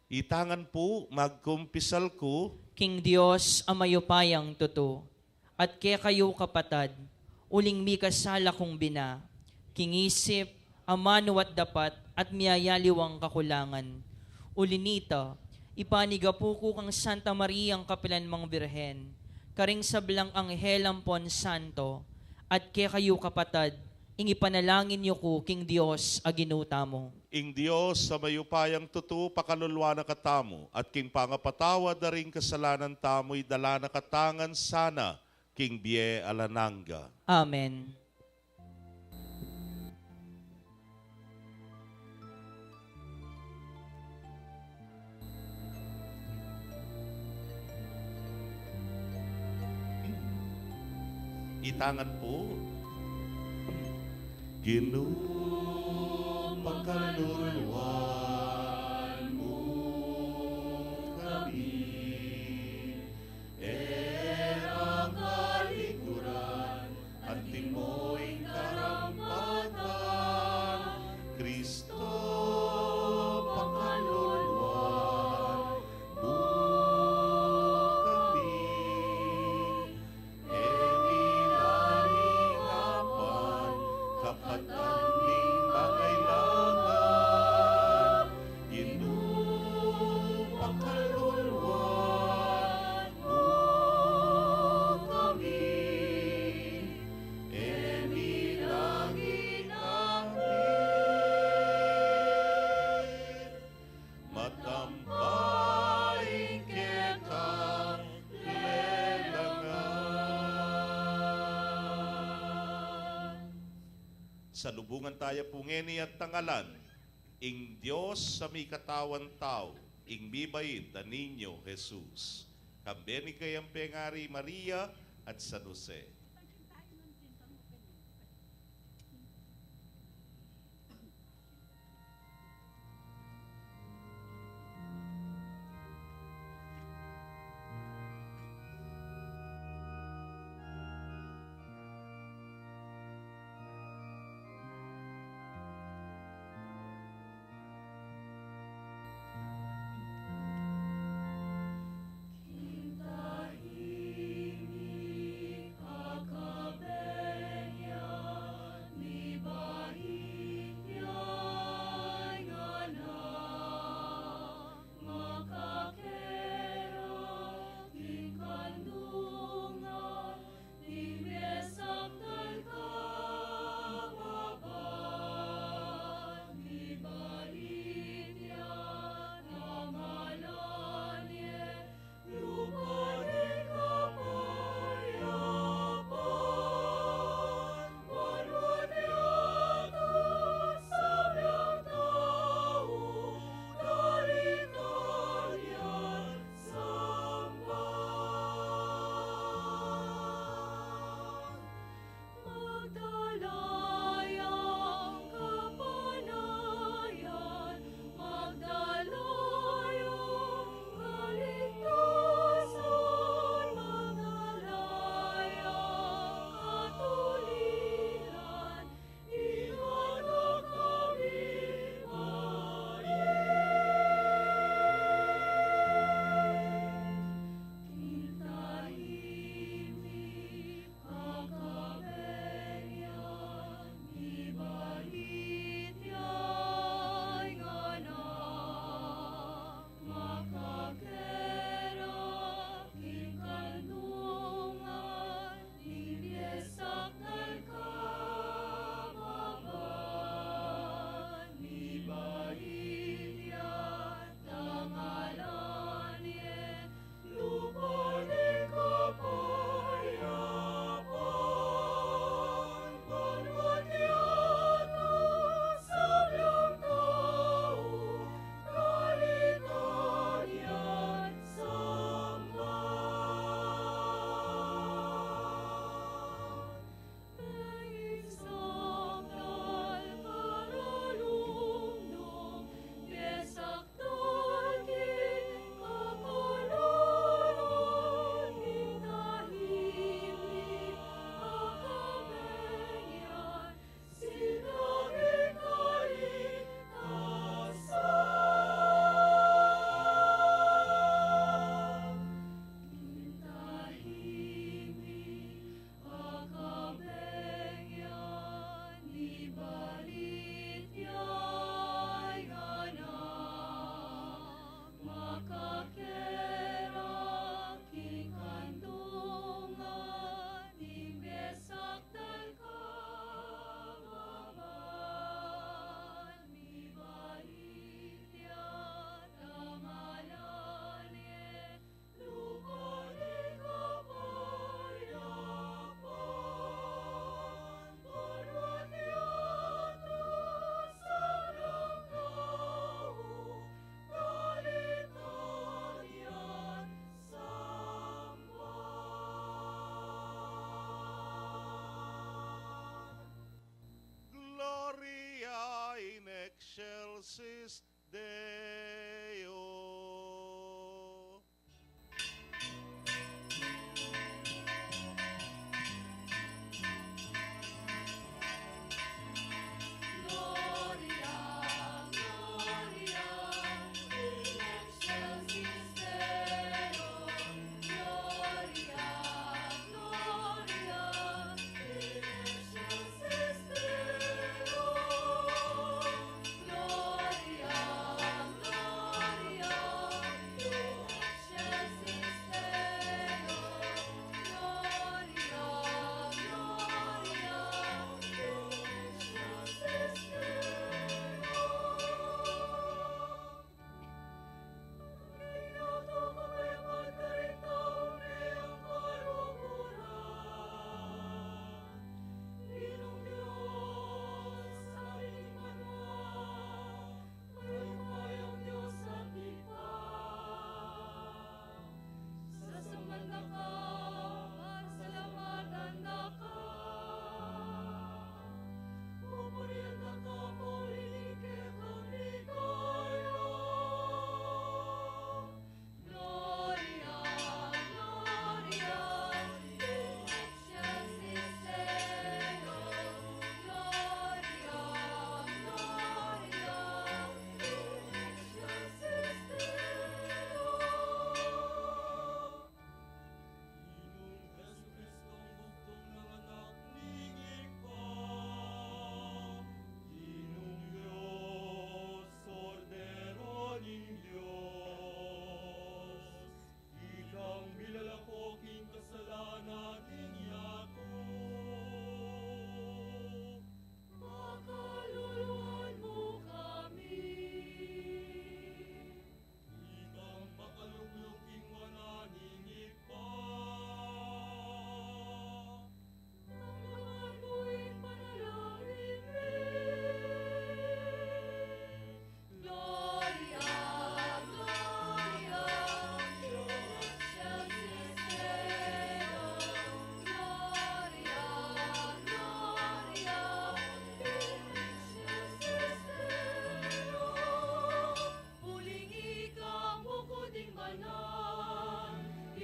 Itangan pu, magkumpisal ku king Dios a mayupayang tutu, at kekayu kapatad, uling mikasala kung bina, king isip, amanu at dapat, at miyayaliwang kakulangan. Uli nita, ipanigapu ku kang Santa Mariang kapilan mang Birhen, karing sablang anghel ampon santo, at kekayu kapatad, ing ipanalangin yu ku king Dios a Ginu tamu. Ing Dios a mayupayang tutu pakaluluan na katamu, at king pangapatawad da ring kasalanan tamu, idala na kata ngan sana king bie alang angga. Amen. Itangan pu. Ginu, pakaluluan mu kami. E ra kalikuran, antimo ing karampatan, Kristo, pakaluluan mu kami. E milalingapan, kapatad ming mangailangan, Ginu, pakaluluan mu kami. E milalingapan, matampa ing kekang lelangan. Salubungan taya pu ngeni at tangalan ing Dios a mikatawan tau, ing mibait a Niño Jesus. Kambe ne kayang pengari Maria at San Jose.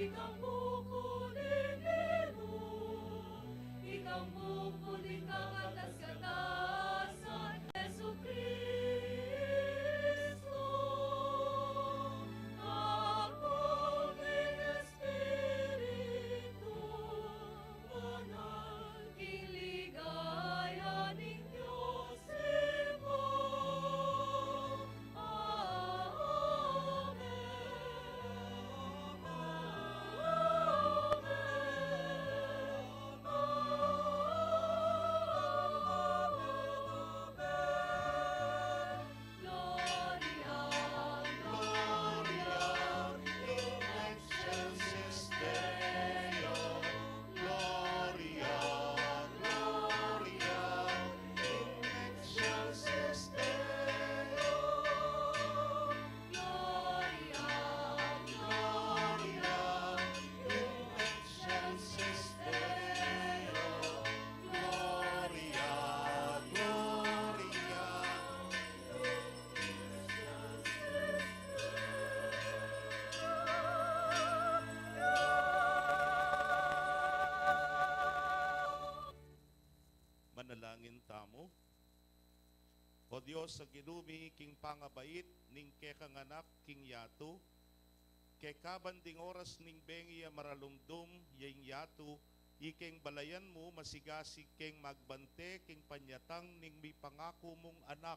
Ikang bukul ning Ginu, ikang bukul ning kakatas-katasan, Jesukristo, kapung ning Espiritu Banal, king ligaya ning Dios Ibpa. Manalangin tamu. O Dios a Ginu mi, king pangabait ning kekang Anak king yatu, keka ban ding oras ning bengi a maralumdum ya ing yatu, ikeng balayan mu masigasig keng magbante king panyatang ning mipangaku mung Anak.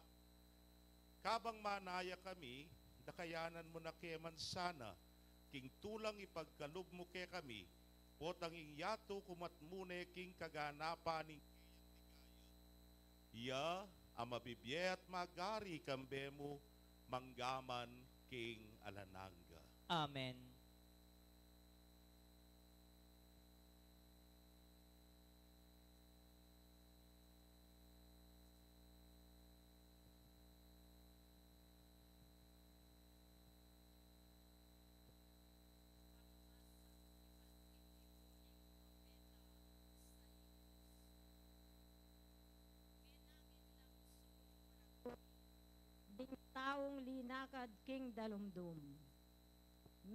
Kabang manaya kami, dakayanan mu na ke man sana king tulang ipagkalub mu kekami, potang ing yatu kumat mu ne king kaganapan ning keyang ligaya, ya a mabibie at magari kambe mu manggaman king alang angga. Amen. Ding taung linakad king dalumdum,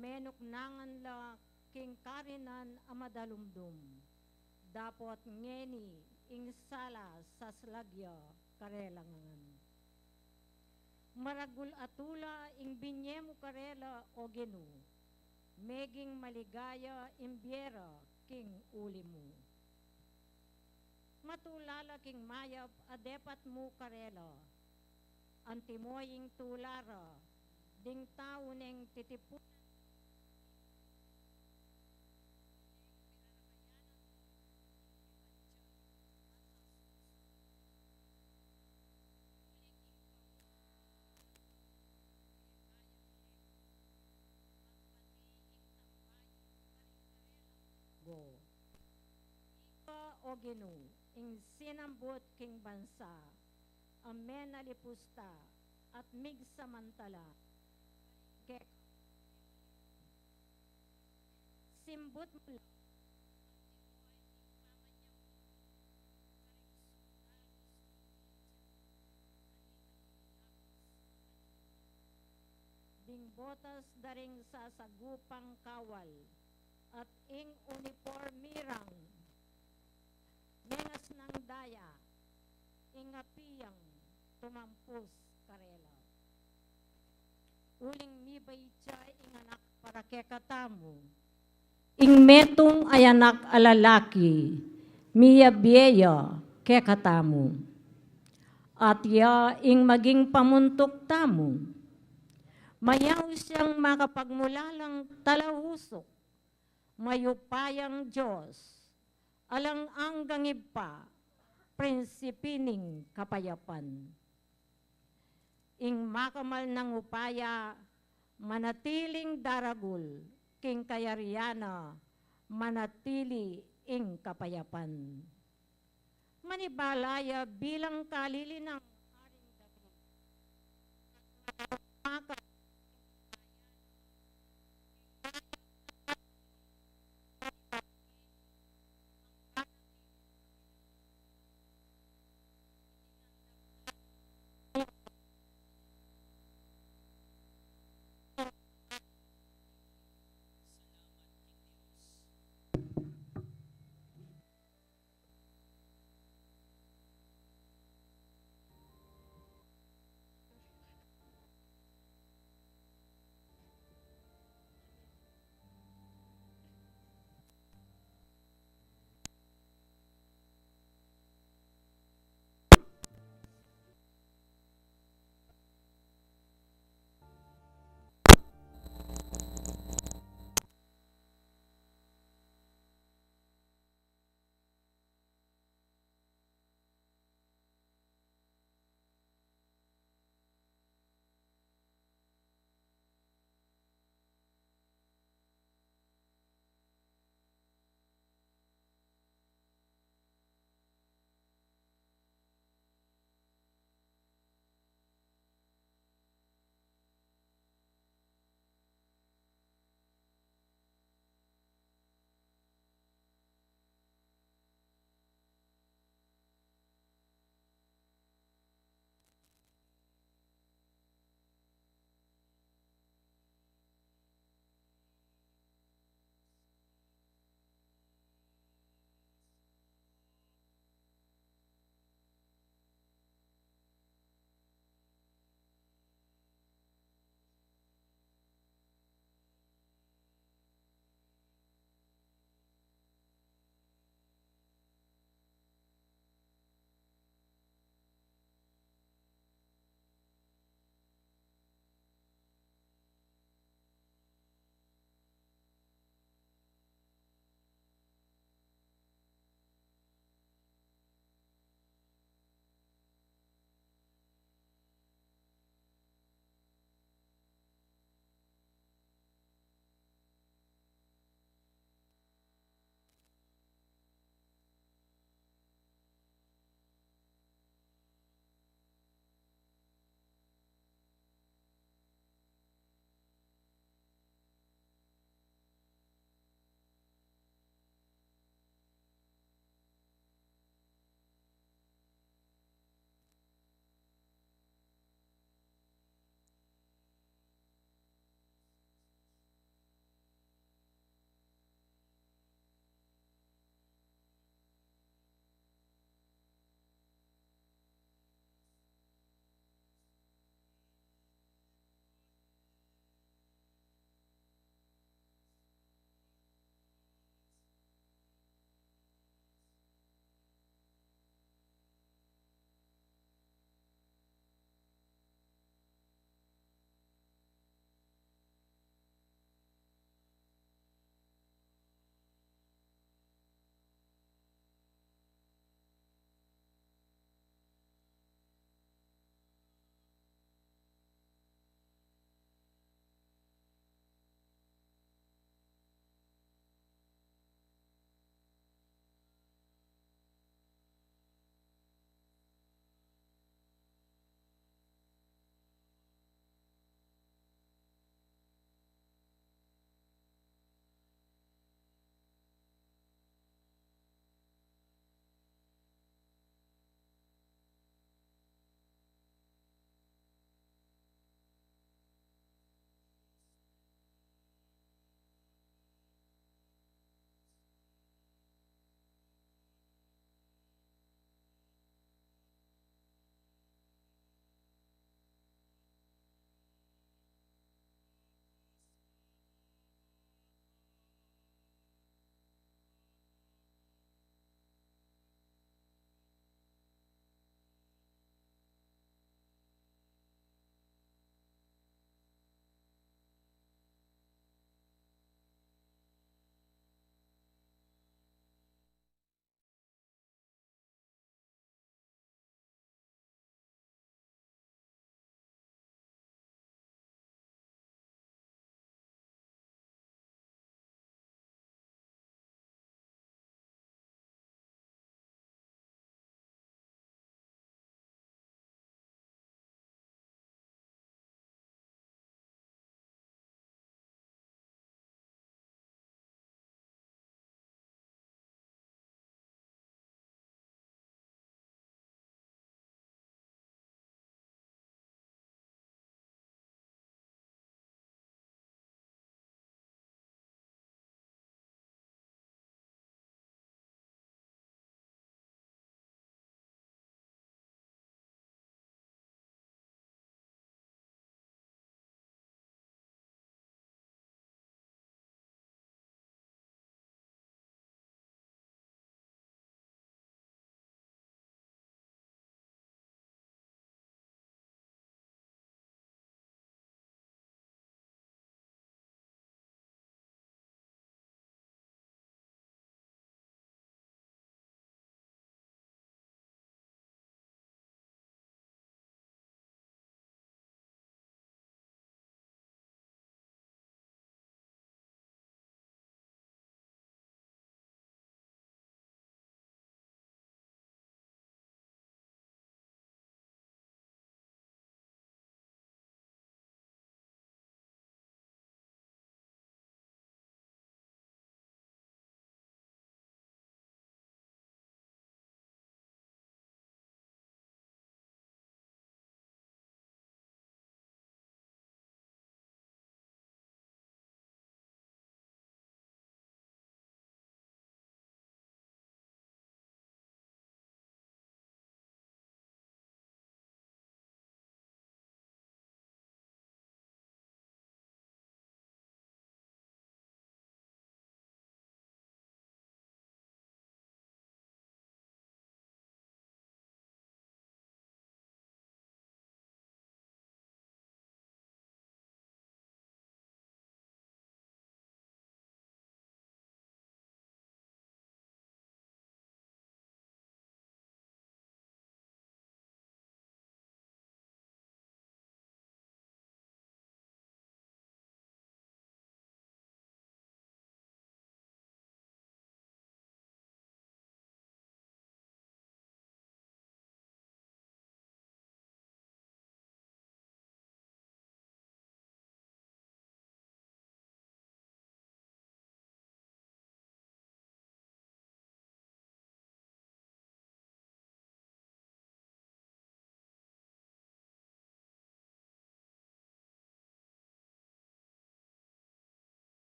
menuknangan la king karinan a madalumdum, dapot ngeni ing sala saslag ya karela ngan. Maragul a tula ing binie mu karela, O Ginu, meging maligaya ing bie ra king uli mu. Matula la king mayap a depat mu karela, antimo ing tula ra ding tau neng titipunan. Go. Ika, O Ginu, ing sinambut king bansa, a menalipusta at migsamantala keka. Simbut mu la ding botas da ring sasagupang kawal, at ing unipormi rang mengasnang daya, ing api yang tumampus karela. Uling mibait ya ing Anak para kekatamu, ing metung a anak a lalaki, miyabie ya kekatamu. At ya ing maging pamuntuk tamu. Mayaus yang makapagmulalang talausuk, mayupayang Dios, alang anggang Ibpa, prinsipi ning kapayapan. Ing makamal nang upaya, manatiling daragul, king kayarian na, manatili ing kapayapan. Manibala ya bilang kalili nang Aring David. Maka-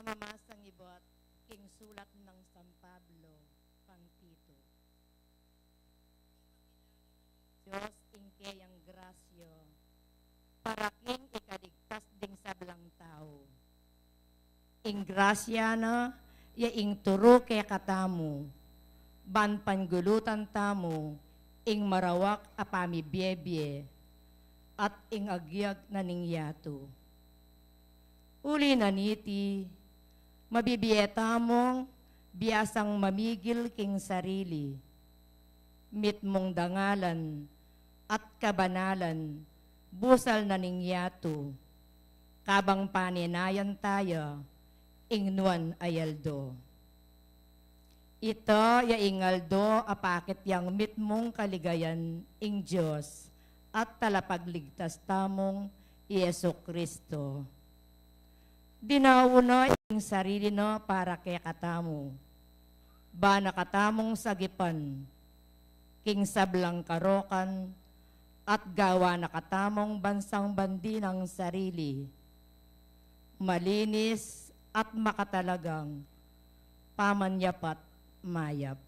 Mamasang ibat king sulat nang San Pablo kang Tito. Dios ing keyang grasya para king ikaligtas ding sablang tau. Ing grasya na ya ing turu kekatamu, ban panggulutan tamu ing marawak a pamibiebie at ing agyag na ning yatu. Uli na niti, mabibie tamung biasang mamigil king sarili, mitmung dangalan at kabanalan, busal na ning yatu, kabang paninayan taya ing nuan a aldo. Ita ya ing aldo a pakit yang mitmung kaligayan ing Dios at Talapagligtas tamung i Jesu-Cristo. Dinaun na ing sarili na para kekatamu, ba na katamung sagipan king sablang karokan at gawa na katamung bansang bandi nang sarili, malinis at makatalagang pamanyapat mayap.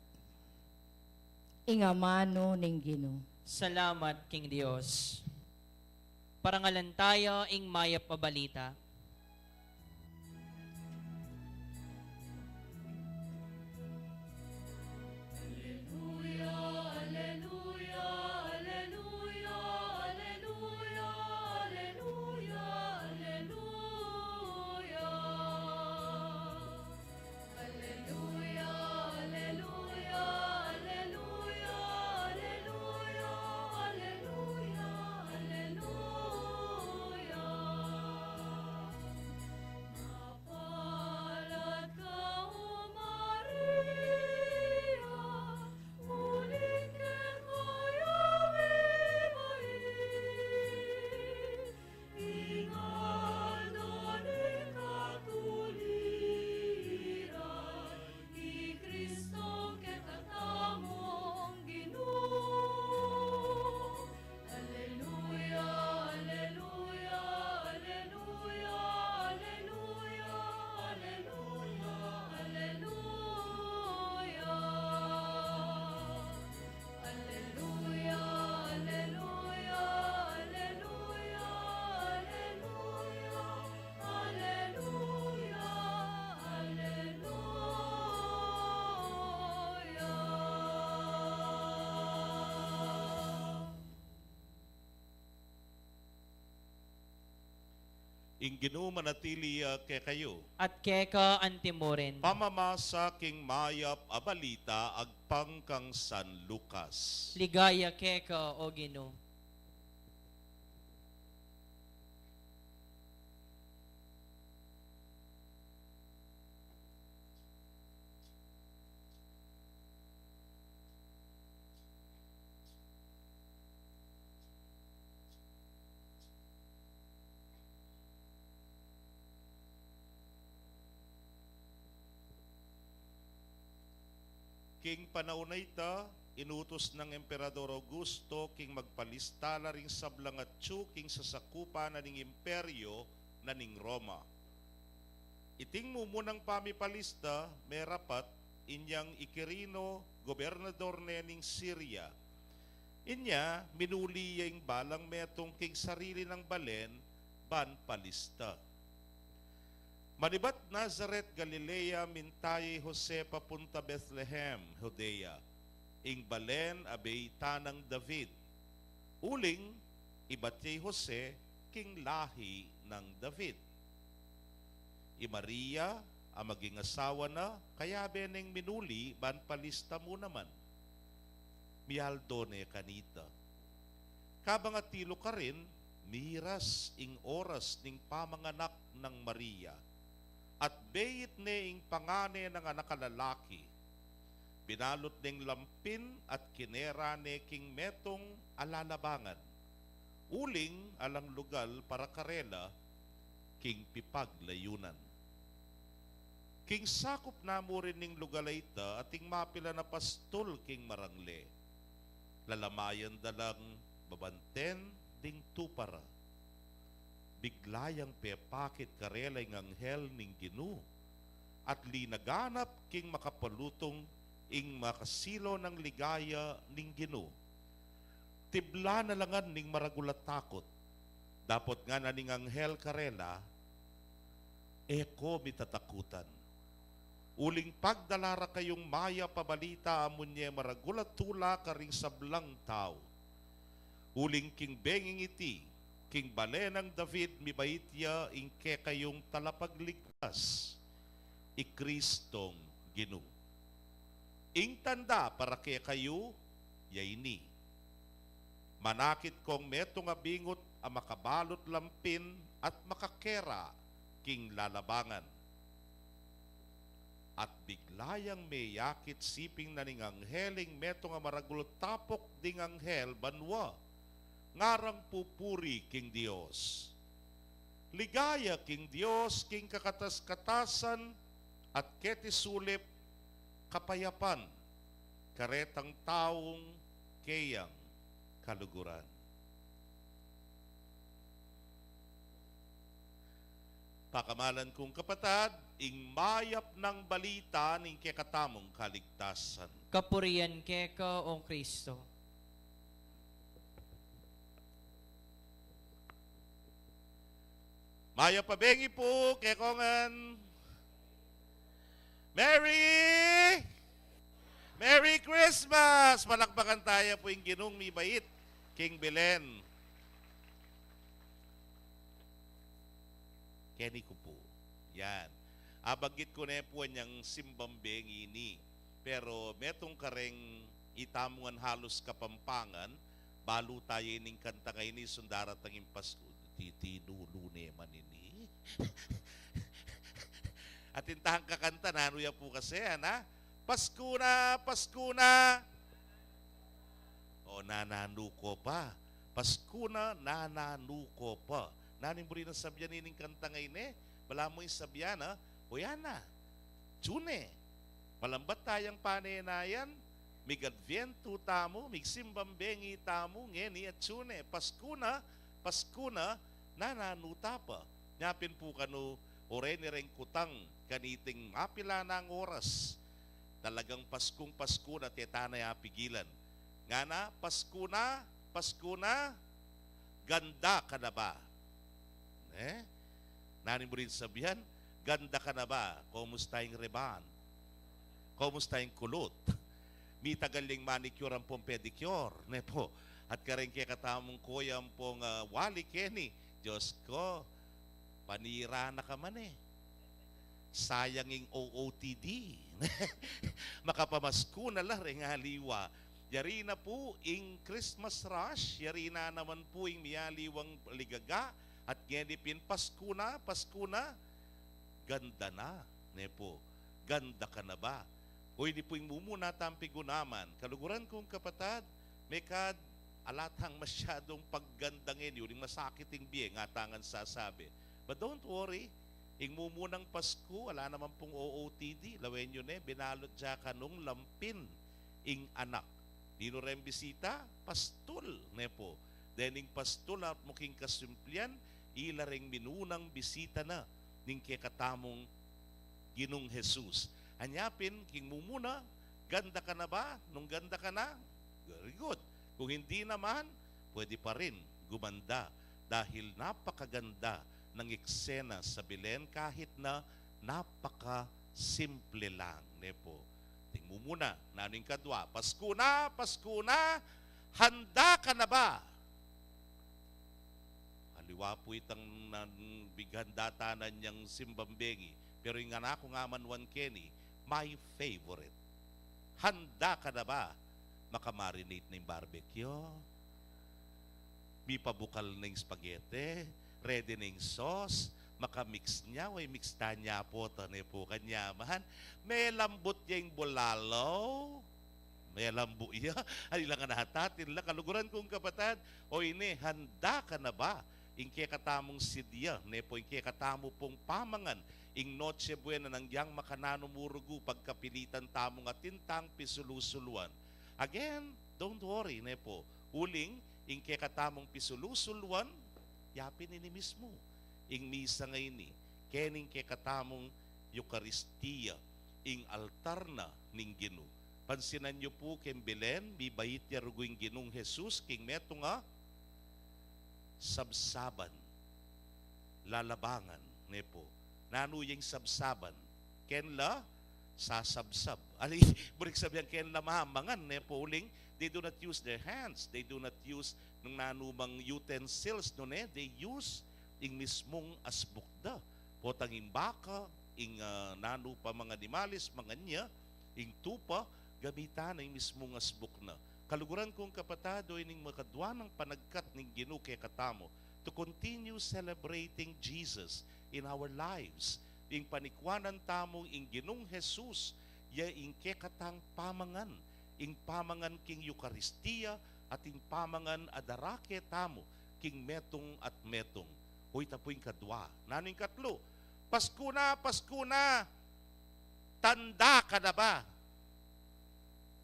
Ing amanu ning Ginu. Salamat king Dios. Parangalan taya ing mayap a balita. Ing Ginu manatili ya kekayu. At keka antimurin. Pamamasa king mayap a balita agpang kang San Lucas. Ligaya keka, O Ginu. King panaun a ita, inutus nang Emperador Augusto king magpalista la ring sablang atyu king sasakupan na ning imperyo na ning Roma. Iting mumunang pamipalista merapat inyang i Quirino, gobernador ne ning Siria. Inya, minuli ya ing balang metung king sarili nang balen ban palista. Manibat Nazaret, Galilea, minta ya i Jose papunta Bethlehem, Judea, ing balen a beit nang David. Uling, ibat ya i Jose king lahi nang David. I Maria, a maging asawa na, kayabe neng minuli ban palista mu naman. Mialdo ne kanita. Kabang atilu karin, miras ing oras ning pamanganak nang Maria, at beit ne ing pangane nang anak a lalaki. Binalut neng lampin at kinera ne king metung a lalabangan. Uling alang lugal para karela king pipaglayunan. King sakup na mu rin ning lugal a ita, ating mapilan a pastul king marangle. Lalamayan da lang babanten ding tupa ra. Bigla yang pepakit karela ing anghel ning Ginu, at linaganap king makapalutung ing makasilu nang ligaya ning Ginu. Tibla na la ngan ning maragul a takut, dapot ngana ning anghel karela, "E ko mitatakutan, uling pagdala ra kayung mayap a balita a munye maragul a tula karing sablang tau. Uling king benging iti, king bale nang David, mibait ya ing kekayung Talapagligtas, i Kristong Ginu. Ing tanda para kekayu ya ini: manakit kong metung a bingut a makabalut lampin at makakera king lalabangan." At bigla yang meyakit siping na ning anghel ing metung a maragul tapuk ding anghel banua, ngarang pupuri king Dios. Ligaya king Dios king kakatas-katasan, at keti sulip kapayapan karetang taung keyang kaluguran. Pakamalan kung kapatad, ing mayap nang balita ning kekatamung kaligtasan. Kapurian keka, O Kristo. Mayap a bengi pu kekongan. Merry, Merry Christmas! Palakpakan taya pu ing Ginung mibait king Belen. Keni ku pu. Yan. Abanggit ku ne pu anyang simbang bengi ini. Pero metung kareng itamu ngan halus Kapampangan, balu taya ining kanta ngeni, sung daratang ing Pasku. Titinulu ne man ini. Atin tang kakanta, nanu ya pu kasi, ana? Pasku na, Pasku na. O, nananu ko pa. Pasku na, nananu ko pa. Nanu ing buri nang sabyan ining kanta ngeni? Balamu ing sabyan, a? O, yan na. Tune. Malambat tayang panenayan, mig-Adviento tamu, migsimbang bengi tamu, ngeni a tune, Pasku na, Pasku na, nananu ta pa. Nya pin pu kanu, o reni reng kutang kaniting mapila nang oras. Talagang Paskung Pasku na, e ta na ya pigilan. Ngana, Pasku na, Pasku na, ganda ka na ba? Ne? Nanu ing buri nang sabyan? Ganda ka na ba? Kumusta ing reban? Kumusta ing kulot? Mitagal yang manicure ampong pedicure, ne pu? At kareng kekatamung koya ampong, ah, wali keni, Dios ko, panira na ka man e. Sayang ing O O T D. Makapamasku na la reng aliwa. Yari na pu ing Christmas rush, yari na naman pu ing mialiwang ligaga, at ngeni pin Pasku na, Pasku na, ganda na, ne pu? Ganda ka na ba? O, ini pu ing mumuna tang pigunaman. Kaluguran kung kapatad, mekad ala tang masyadung pagganda ngeni, uling masakit ing bie, ngana tang sasabi. But don't worry, ing mumunang Pasku, ala naman pung O O T D, lawen yu ne, binalut ya kanung lampin ing anak. Ninu reng bisita? Pastul, ne pu? Dening pastul, at mu king kasimplian, ila reng minunang bisita na ning kekatamung Ginung Jesus. Anya pin, king mumuna, ganda ka na ba? Nung ganda ka na, very good. Kung hindi naman, pwede pa rin gumanda dahil napakaganda ng eksena sa Belen kahit na napakasimple lang, ne pu? Tingnan mu muna, nanu ing kadwa? Pasku na, Pasku na, handa ka na ba? Aliwa pu itang nan-, bighanda tanan yang simbang bengi. Pero ing ngana ku nga man wan keni, my favorite. Handa ka na ba? Maka-marinate na ing barbecue. Mipabukal na ing spaghetti. Ready na ing sauce. Maka-mix na, way mix tana pu, tane pu kanyaman. Melambut ya ing bulalo. Melambu ya. Ay, ilangan na hatatin la. Kaluguran kung kapatad, o ini, handa ka na ba? Ing kekatamung sidya, ne pu, ing kekatamu pung pamangan, ing Noche Buena nang yang makananu mu rugu pagkapilitan tamung atin tang pisulu-suluan. Again, don't worry, ne pu. Uling, ing kekatamung pisulu-suluan, yapin ini mismu. Ing misa ngeni, keni ing kekatamung Eukaristia, ing altar na ning Ginu. Pansinan yu pu keng Belen, mibait ya rugu ing Ginung Jesus king metung a sabsaban, lalabangan, ne pu. Nanu yang sabsaban? Keng la sasabsab. Ali, buri sabyan keng la mamangan, ne pu, uling, they do not use their hands, they do not use nung nanu mang utensils, nune, they use ing mismung asbuk da. Potang ing baka, ing, ah, nanu pa mang animalis, mangan ya, ing tupa, gamitan na ing mismung asbuk na. Kaluguran kung kapatad, o ining makadwa nang panagkat ning Ginu kekatamu, to continue celebrating Jesus in our lives. Ing panikwanan tamu ing Ginung Jesus, ya ing kekatang pamangan, ing pamangan king Eukaristia, at ing pamangan a darake tamu king metung at metung. O ita pu ing kadwa. Nanu ing katlu? Pasku na, Pasku na! Tanda ka na ba?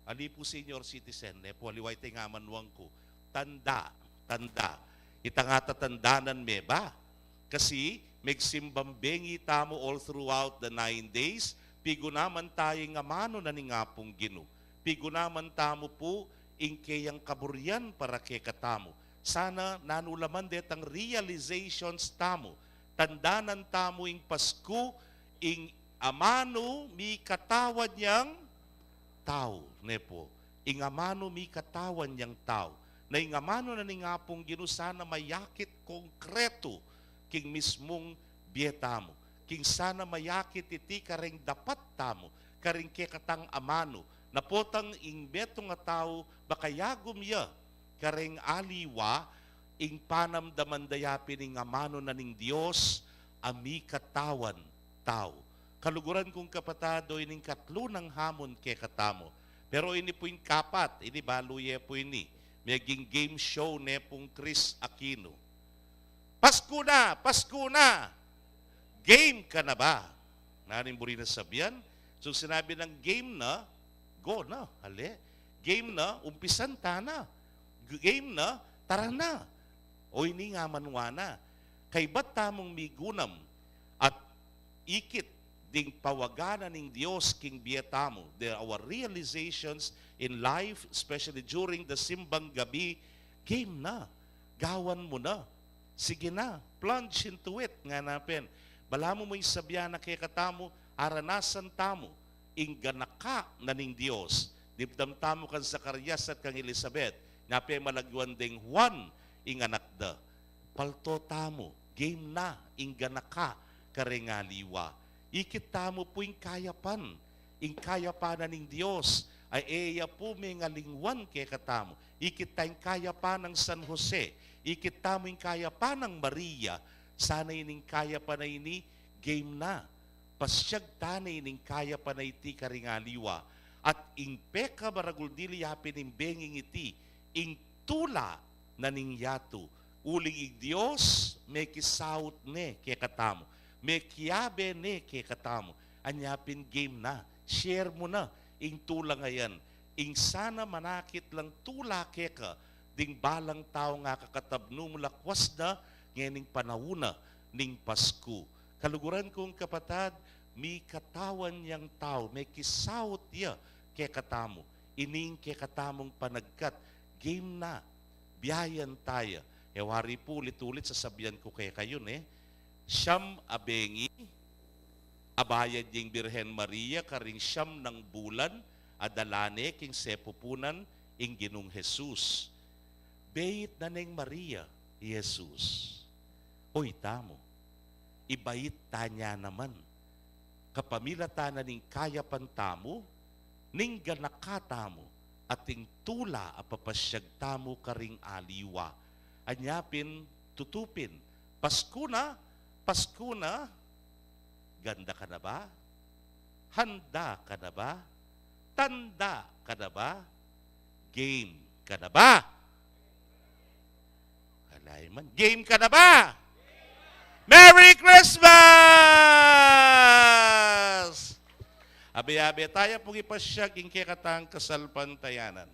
Ali pu senior citizen, ne pu, aliwa ita ing amanuan ku. Tanda, tanda. Ita nga tatandanan me ba? Kasi, megsimbang bengi tamu all throughout the nine days, pigunaman taya ing amanu na ning Apung Ginu. Pigunaman tamu pu ing keyang kaburian para kekatamu. Sana nanu la man detang realizations tamu, tandanan tamu ing Pasku, ing amanu mikatawan yang tau, ne pu. Ing amanu mikatawan yang tau. Na ing amanu na ning Apung Ginu sana mayakit konkretu king mismung bie tamu. King sana mayakit iti kareng dapat tamu, kareng kekatang amanu. Na potang ing metung a tau, bakayagum ya kareng aliwa, ing panamdaman da ya pin ing amanu na ning Dios a mikatawan tau. Kaluguran kung kapatad, o ining katlu nang hamun kekatamu. Pero ini pu ing kapat, ini balu ye pu ini. Meging game show ne pung Chris Aquino. Pasku na! Pasku na! Game ka na ba? Nanu ing buri na sabian? So, sinabi nang game na, go na, ale. Game na, umpisan ta na. G-, game na, tara na. O ini nga manwa na. Kaybat tamung migunam at ikit ding pawagan na ning Dios king bie tamu. There are our realizations in life, especially during the simbang gabi, game na. Gawan mu na. Sige na, plunge into it, ngana pin. Balamu mu ing sabian na kekatamu, aranasan tamu ing ganaka na ning Dios. Dimdam tamu kang Zacarias at kang Elizabeth, nya pin malagiwan deng Juan ing anak da. Palto tamu, game na ing ganaka kareng aliwa. Ikit tamu pu ing kayapan, ing kayapan na ning Dios, a e ya pu mengalingwan kekatamu. Ikit ta ing kayapan nang San Jose, ikit tamu ing kayapan nang Maria. Sana ining kayapan a ini, game na. Pasiag ta ne ining kayapan a iti karing aliwa. At ing pekamaragul dili ya pin ing benging iti, ing tula na ning yatu. Uling ing Dios, mekisaut ne kekatamu, mekiabe ne kekatamu. Anya pin game na, share mu na ing tula a yan. Ing sana manakit lang tula keka ding balang tau a kakatabnu mu lakwas na ngening panaun na ning Pasku. Kaluguran kung kapatad, mikatawan yang tau, mekisaut ya kekatamu. Ining kekatamung panagkat, game na, biayan taya. E wari pu, ulit-ulit sasabian ku kekayu ne, siam a bengi a bayad ning Birhen Maria karing siam nang bulan a dala ne king sepupunan ing Ginung Jesus. Beit na neng Maria i Jesus. O itamu, ibait ta ne naman, kapamilatan na ning kayapan tamu, ning ganaka tamu, at ing tula a papasiag tamu karing aliwa. Anya pin, tutu pin, Pasku na, Pasku na, ganda ka na ba? Handa ka na ba? Tanda ka na ba? Game ka na ba? Alay man. Game ka na ba? Merry Christmas! Abe-abe taya pung ipasiag ing kekatang kasalpantayanan.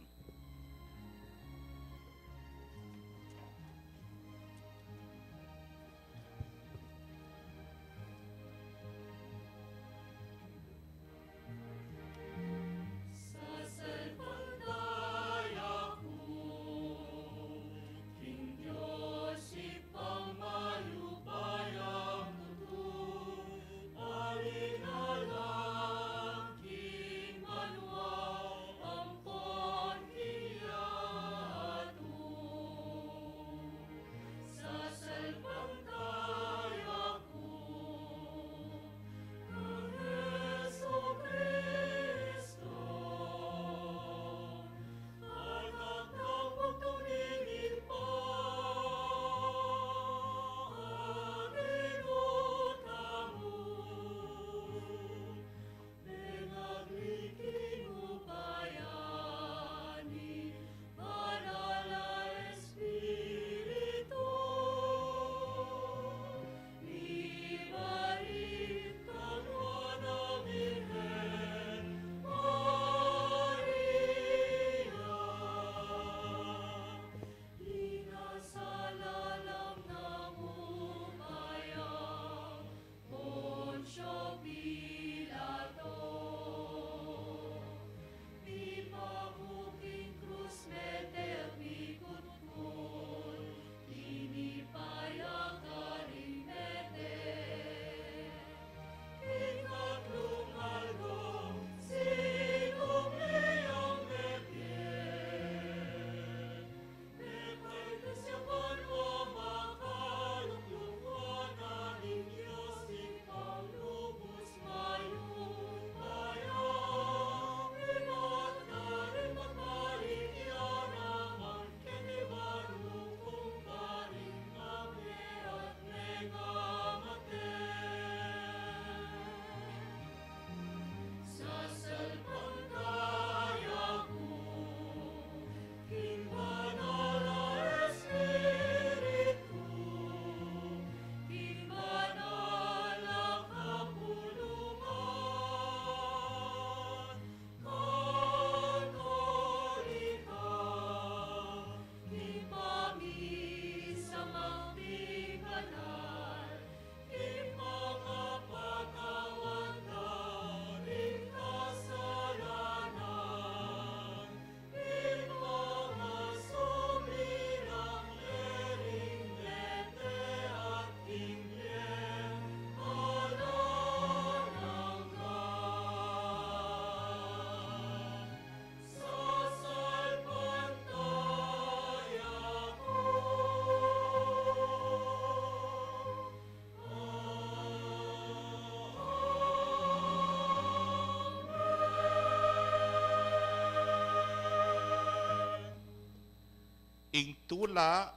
Ing tula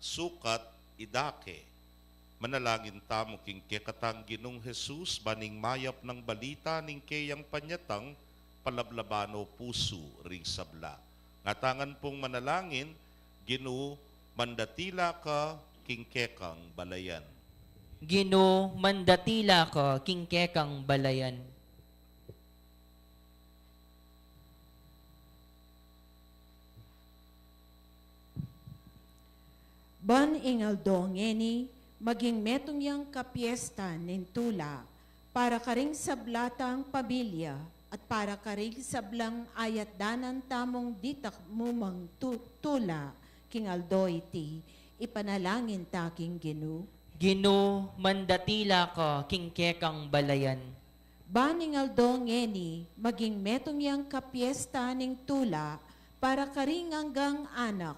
sukat idake. Manalangin tamu king kekatang Ginung Jesus, ban ing mayap nang balita ning keyang panyatang palablaban o pusu ring sabla. Ngatangan pung manalangin, Ginu, mandatila ka king kekang balayan. Ginu, mandatila ka king kekang balayan. Ban ing aldo ngeni, maging metung yang kapiesta ning tula, para karing sabla tang pamilya, at para karing sablang ayatdanan tamung ditak mumang tu-, tula, king aldo iti, ipanalangin ta king Ginu. Ginu, mandatila ka king kekang balayan. Ban ing aldo ngeni, maging metung yang kapiesta ning tula, para karing anggang anak,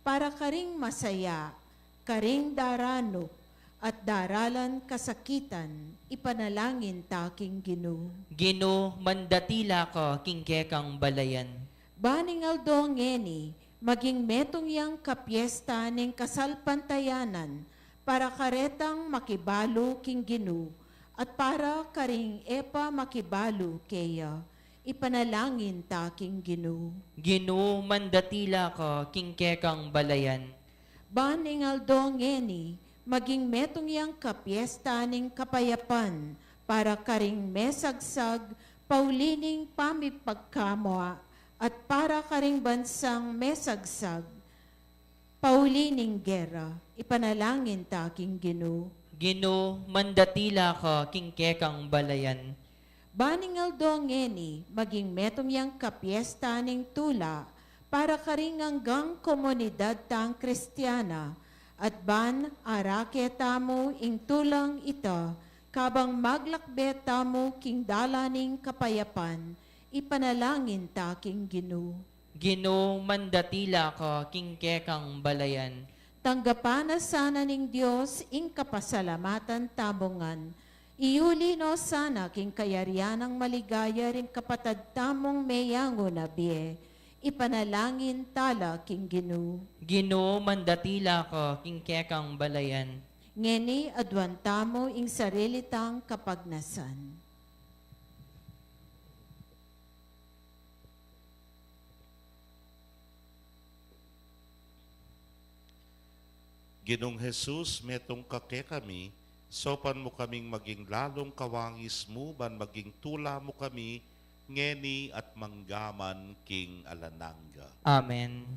para karing masaya, karing daranup, at daralan kasakitan, ipanalangin ta king Ginu. Ginu, mandatila ka king kekang balayan. Ban ing aldo ngeni, maging metung yang kapiesta ning kasalpantayanan, para karetang makibalu king Ginu, at para karing e pa makibalu keya, ipanalangin ta king Ginu. Ginu, mandatila ka king kekang balayan. Ban ing aldo ngeni, maging metung yang kapiesta ning kapayapan, para karing mesagsag, pauli ning pamipagkamua, at para karing bansang mesagsag, pauli ning gera, ipanalangin ta king Ginu. Ginu, mandatila ka king kekang balayan. Ban ing aldo ngeni, maging metung yang kapiesta ning tula, para karing anggang komunidad tang Kristiana, at ban arake tamu ing tulang ita, kabang maglakbe tamu king dalan ning kapayapan, ipanalangin ta king Ginu. Ginu, mandatila ka king kekang balayan. Tanggapan na sana ning Dios ing kapasalamatan tamu ngan. Iuli no sana king kayarian nang maligaya ring kapatad tamung meyangu na bie. Ipanalangin tala king Ginu. Ginu, mandatila ka king kekang balayan. Ngeni aduan tamu ing sarili tang kapagnasan. Ginung Jesus, metung ka kekami, saupan mu kaming maging lalung kawangis mu, ban maging tula mu kami, ngeni at manggaman king alang angga. Amen.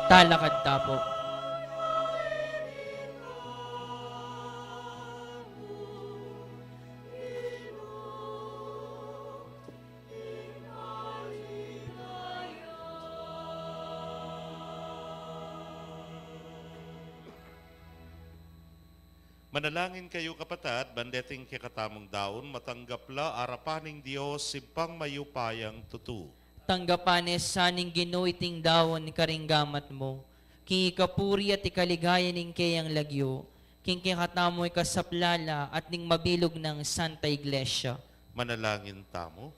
Talakad ta pu. Manalangin kayu, kapatad, ban deting kekatamung daun, matanggap la arapan ning Dios, Ibpang mayupayang tutu. Tanggapan ne sa ning Ginu iting daun karing gamat mu, king ikapuri at ikaligaya ning keyang lagyu, king kekatamung ikasaplala at ning mabilug nang Santa Iglesia. Manalangin tamu.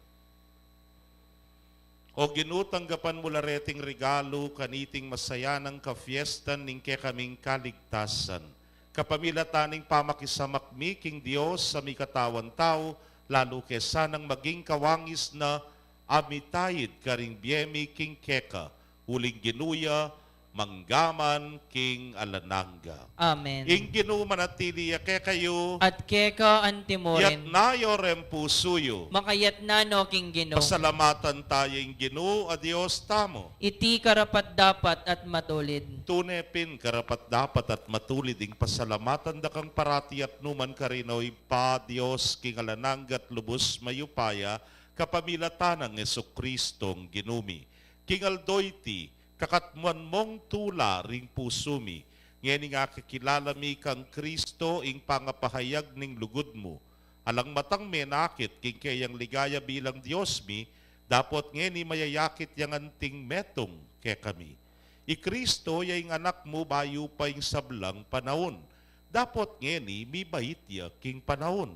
O Ginu, tanggapan mu la reting regalu kaniting masayanang kafiestan ning kekaming kaligtasan. Kapamilatan ning pamakisamak mi king Dios a mikatawan tau, lalu ke sanang maging kawangis na a mitaid karing bie mi king keka, uling Ginu ya, mangga man king alang angga. Amen. Ing Ginu manatili ya kekayu. At keka antimurin. Yatna yu reng pusu yu. Makayatna no king Ginu. Pasalamatan taya ing Ginu a Dios tamu. Iti karapat-dapat at matulid. Tune pin karapat-dapat at matulid ing pasalamatan da kang parati at nukaman karin, o Ibpa, Dios king alang angga at lubus mayupaya, kapamilatan nang Jesucristong Ginu mi. King aldo iti, kakatmuan mung tula ring pusu mi, ngening akikilala mi kang Kristo ing pangapahayag ning lugud mu. Alang matang menakit king keyang ligaya bilang Dios mi, dapot ngeni mayayakit yang anting metung kekami. I Kristo ya ing Anak mu bayu pa ing sablang panaun. Dapot ngeni mibait ya king panaun.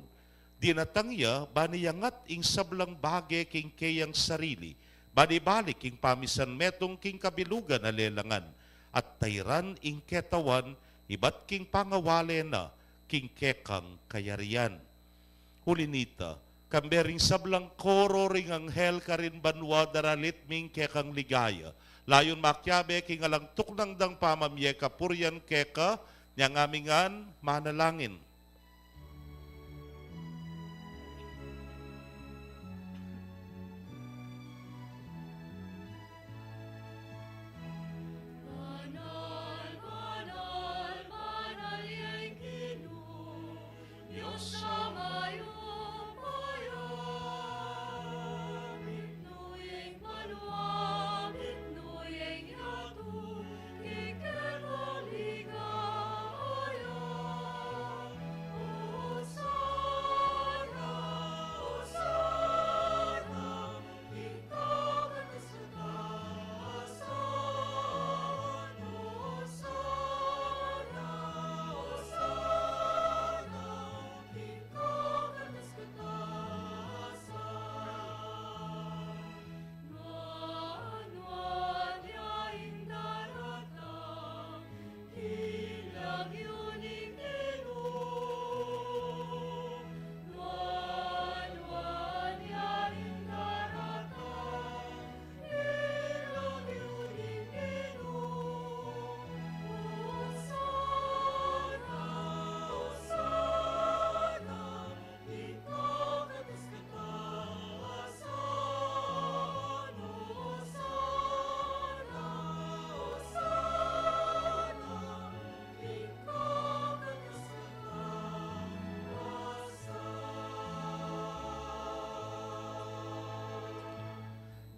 Dinatang ya ban iangat ing sablang bage king keyang sarili, ban ibalik ing pamisan metung king kabilugan a lelangan, at tairan ing ketawan ibat king pangawale na king kekang kayarian. Uli nita, kambe ring sablang koro ring anghel karin banua daralit mi ing kekang ligaya, layun makiabe king alang tuknang dang pamamie kapurian keka, nyang ami ngan manalangin.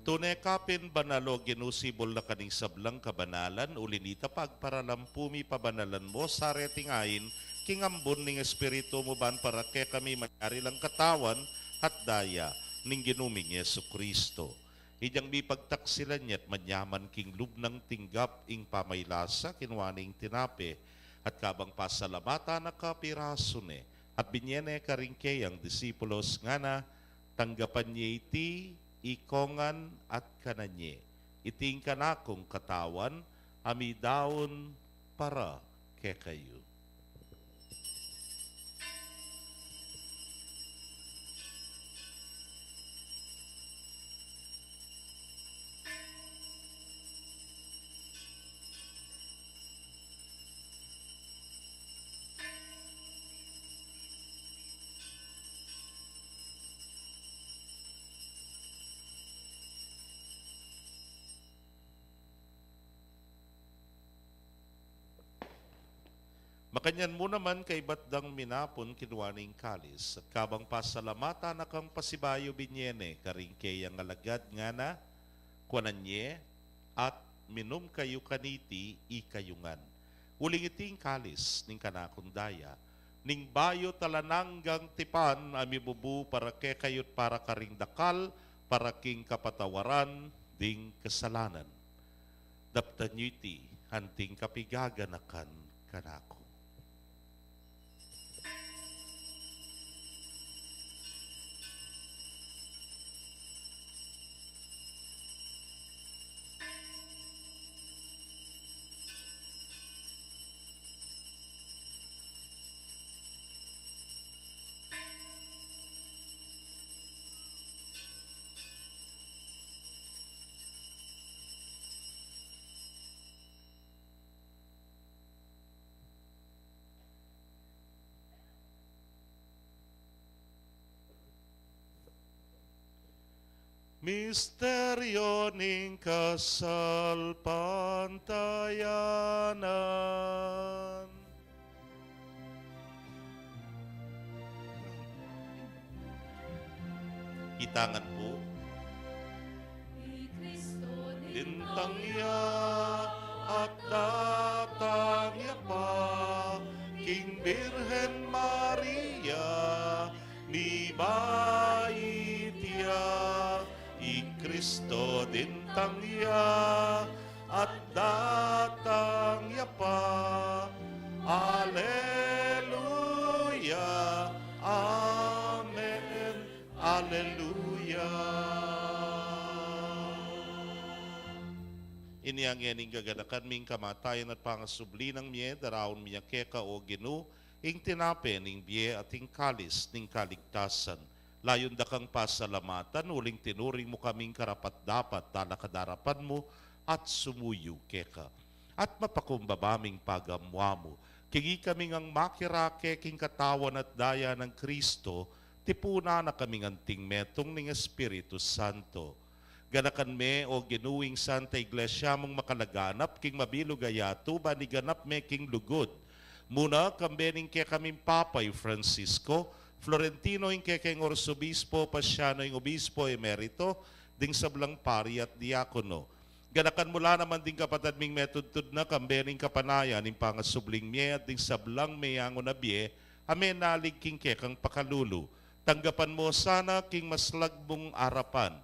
Tune ka pin banal, o Ginu, sibul na ka ning sablang kabanalan, uli nita pagparalampu mi pabanalan mu sa reting ain, king ambun ning Espiritu mu ban para kekami manyari lang katawan at daya ning Ginu ming Jesucristo. Inyang mipagtaksilan ya at manyaman king lub nang tinggap ing pamailasa, kinua ne ing tinape, at kabang pasalamatan na ka, pirasu ne, at binye ne karing keyang disipulos, ngana, tanggapan ye iti, ikongan at kanan ye. Iti ing kanakung katawan, a midaun para kekayu. Makanyan mu naman kaybat dang minapun, kinua ne ing kalis, at kabang pasalamatan na kang pasibayu, binye ne karing keyang alagad, ngana: Kuanan ye at minum kayu kaniti ikayu ngan. Uling iti ing kalis ning kanakung daya, ning bayu at alang anggang tipan, a mibubu para kekayu't para karing dakal, para king kapatawaran ding kasalanan. Daptan yu iti anting kapigaganakan kanaku. Misteryo ning kasalpantayanan. Kita ngan pu. Lintang ya at datang ya pa king Birhen Maria, mibait ya. I Kristo lintang ya at datang ya pa. Aleluya. Amen. Aleluya. Inya ngening gaganakan mi ing kamatayan at pangasubli nang mie, daraun mi ya keka, o Ginu, ing tinape ning bie at ing kalis ning kaligtasan. Layun da kang pasalamatan uling tinuring mu kaming karapat-dapat talakad king arapan mu at sumuyu keka. At mapakumbaba ming pagamu-amu king ikami ngang makirake king katawan at daya nang Kristo, tipunan na kaming anting metung ning Espiritu Santo. Ganakan me, o Ginu, ing Santa Iglesia mung makalaganap king mabilug a yatu, ban iganap me king lugud. Muna, kambe ning kekaming Papa i Francisco, Florentino ing kekeng Arsobispo, Pasiano ing Obispo Emerito, ding sablang pari at diakono. Ganakan mu la naman ding kapatad ming metudtud na, kambe ning kapanayan ning pangasubling mie at ding sablang meyangu na bie a menalig king kekang pakalulu. Tanggapan mu sana king maslag mung arapan.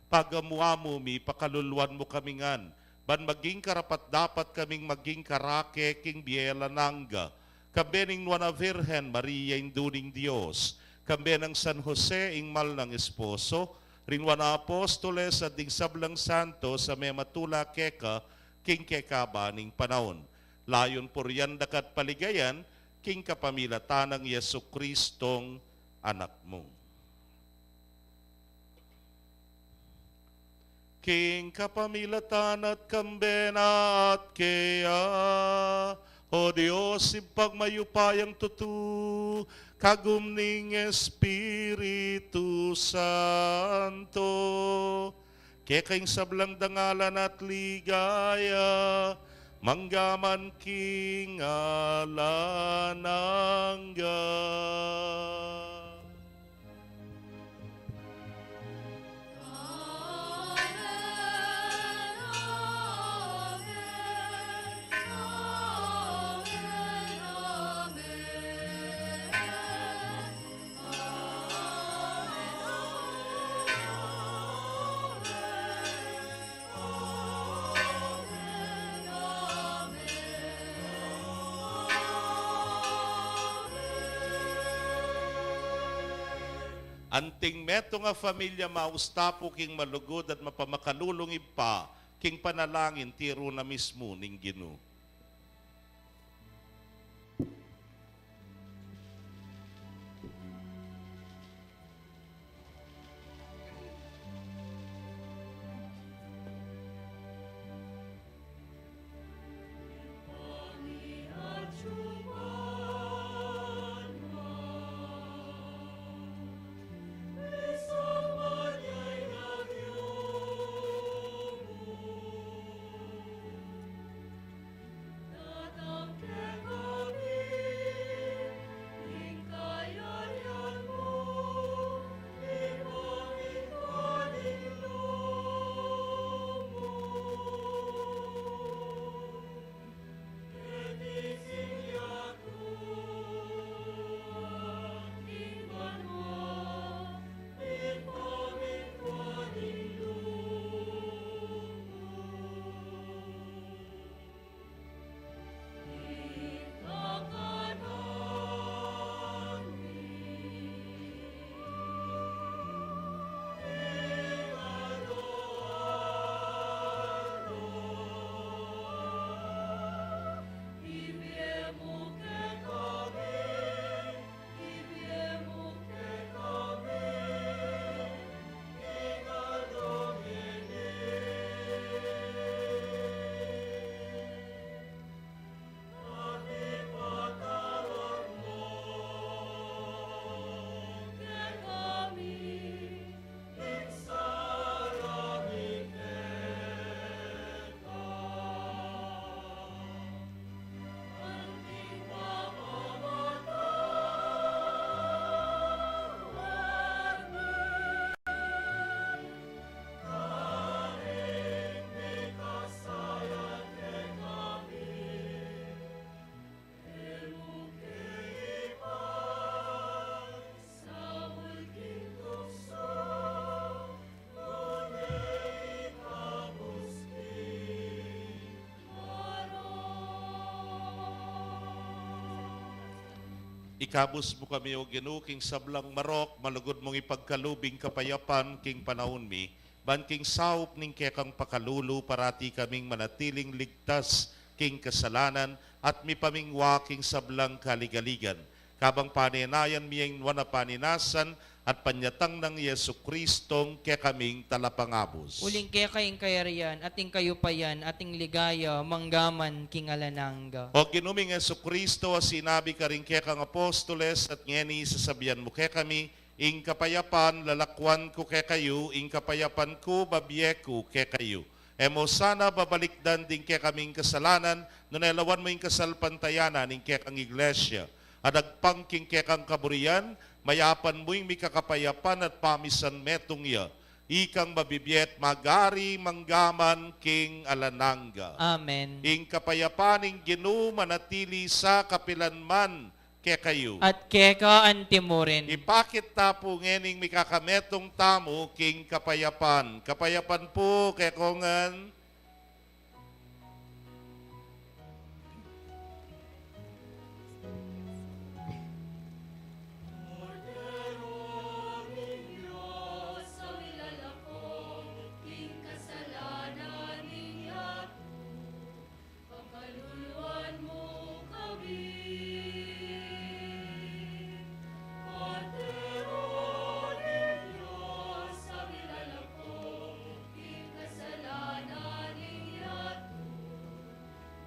Pagamu-amu mi, pakaluluan mu kami ngan, ban maging karapat-dapat kaming maging karake king bie alang angga, kambe ning Nuan a Virgen Maria, Indu ning Dios, kambe nang San Jose, ing mal nang esposo, ring Nuan a Apostoles, at ding sablang santos a mematula keka king kekaban ning panaun. Layun purian da ka at paligayan, king kapamilatan nang Jesucristong Anak mu. King kapamilatan na at kambe na at keya, o Dios, Ibpang mayupayang tutu, kagum ning Espiritu Santo, keka ing sablang dangalan at ligaya, mangga man king alang angga. Anting metung a familia, mausta pu king malugud at mapamakalulung Ibpa, king panalangin tiru na mismu ning Ginu. Ikabus mu kami, O Ginu, king sablang marok, malugud mung ipagkalub ing kapayapan king panaun mi, ban king saup ning kekang pakalulu, parati kaming manatiling ligtas king kasalanan at mipamingwa king sablang kaligaligan. Kabang panenayan mi ing nuan a paninasan at panyatang nang Jesucristong kekaming Talapangabus. Uling keka ing kayarian, at ing kayupayan, at ing ligaya, manggaman king alang angga. O Ginu ming Jesucristo, a sinabi karing kekang apostoles, at ngeni sasabian mu kekami, ing kapayapan lalakuan ku kekayu, ing kapayapan ku babie ku kekayu. E mu sana babalikdan ding kekaming kasalanan, nune lawan mu ing kasalpantayanan ning kekang Iglesia. At agpang king kekang kaburian, mayapan mu ing mikakapayapan at pamisan metung ya. Ikang mabibie at magari manggaman king alang angga. Amen. Ing kapayapan ning Ginu manatili sa kapilan man kekayu. At keka antimurin. Ipakit ta pu ngening mikakametung tamu king kapayapan. Kapayapan pu kekongan. Pakaluluan mu kami. Kordero ning Dios, a milalako king kasalanan ning yatu.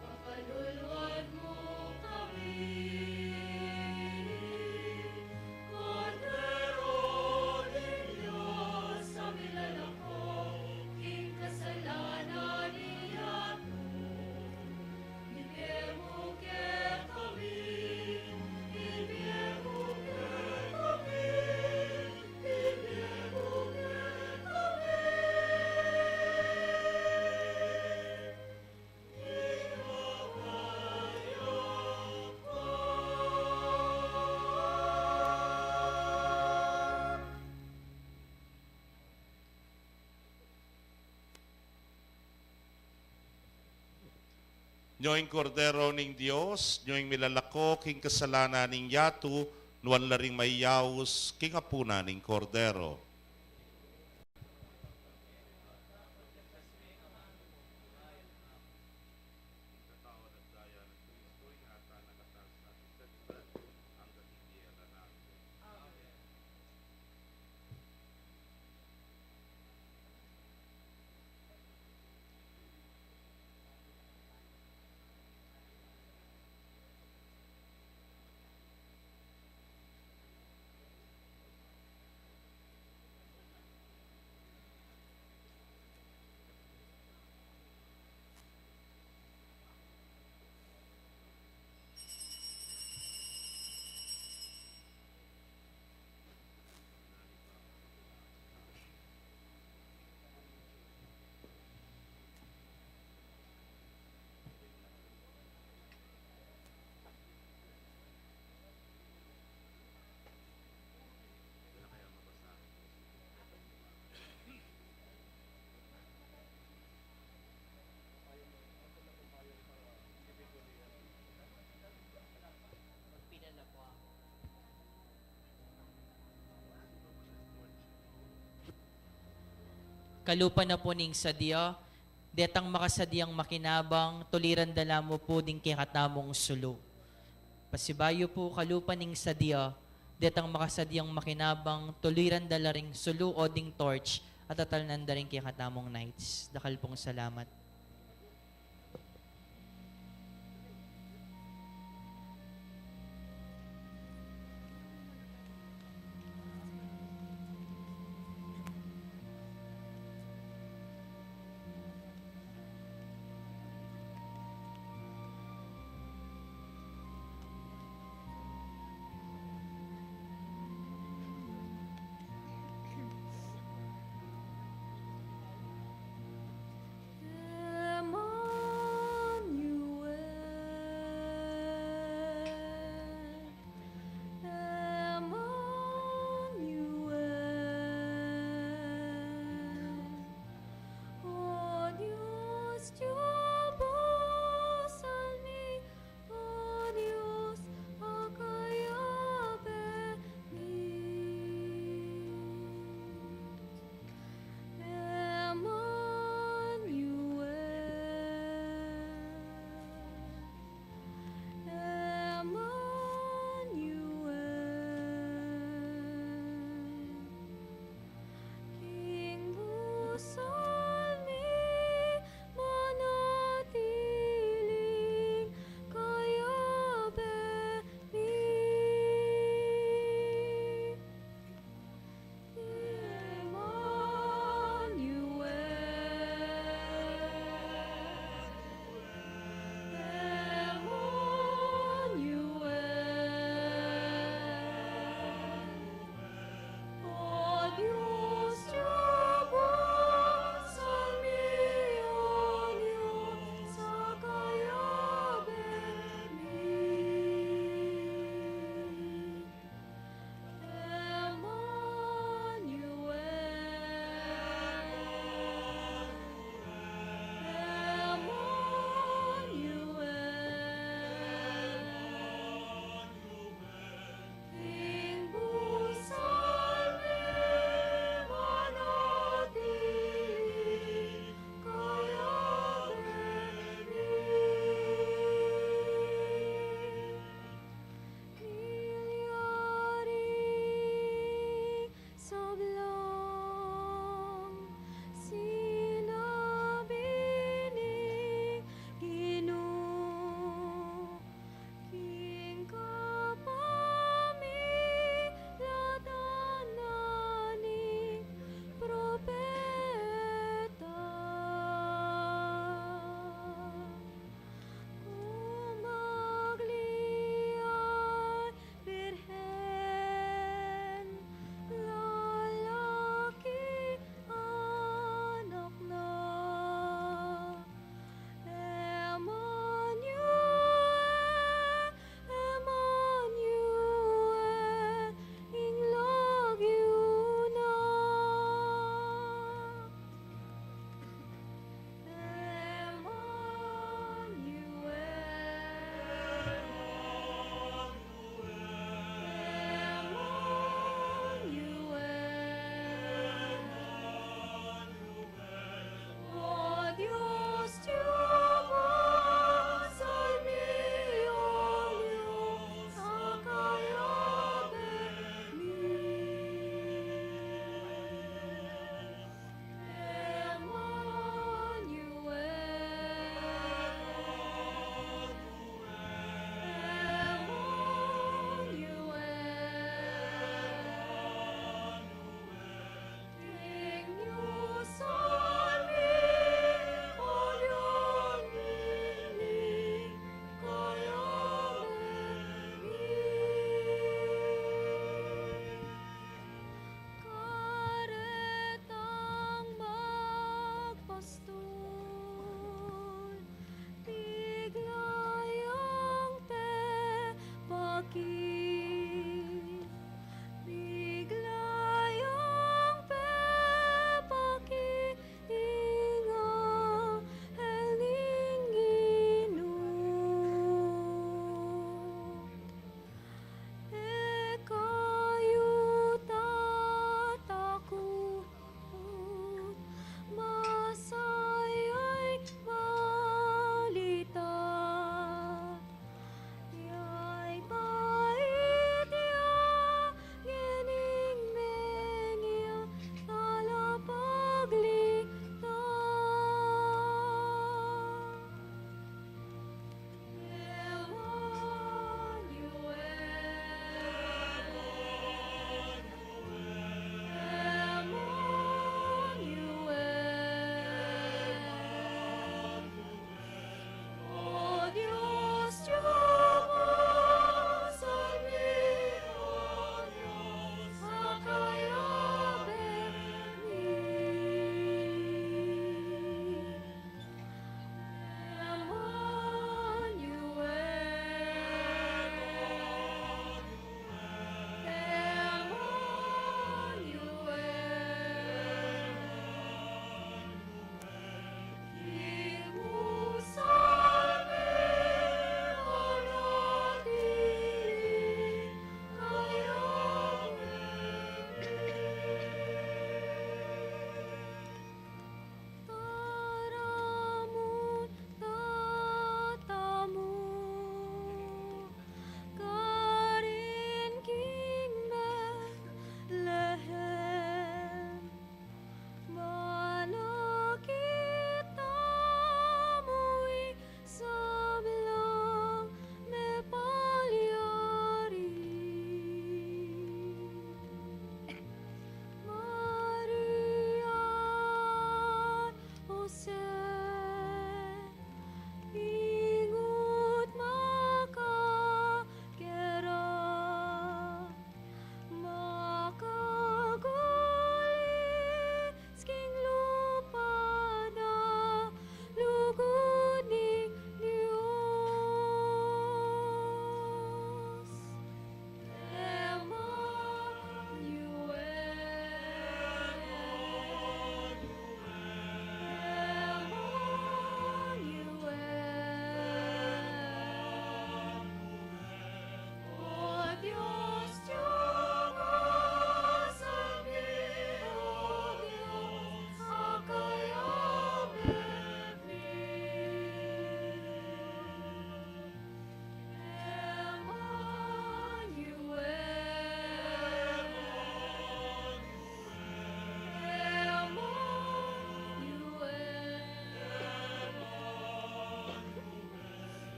Pakaluluan mu kami. Kordero ning Dios, a milalako king kasalanan ning yatu. Nyo ing Kordero ning Dios, nyo ing milalako king kasalanan ning yatu, nuan la ring mayaus king apunan ning Kordero. Kalupa na pu ning sadia, detang makasadiang makinabang, tuliran da la mu pu ding kekatamung sulu. Pasibayu pu, kalupa ning sadia, detang makasadiang makinabang, tuliran da la ring sulu o ding torch, at tatalnan da ring kekatamung knights. Dakal pung salamat.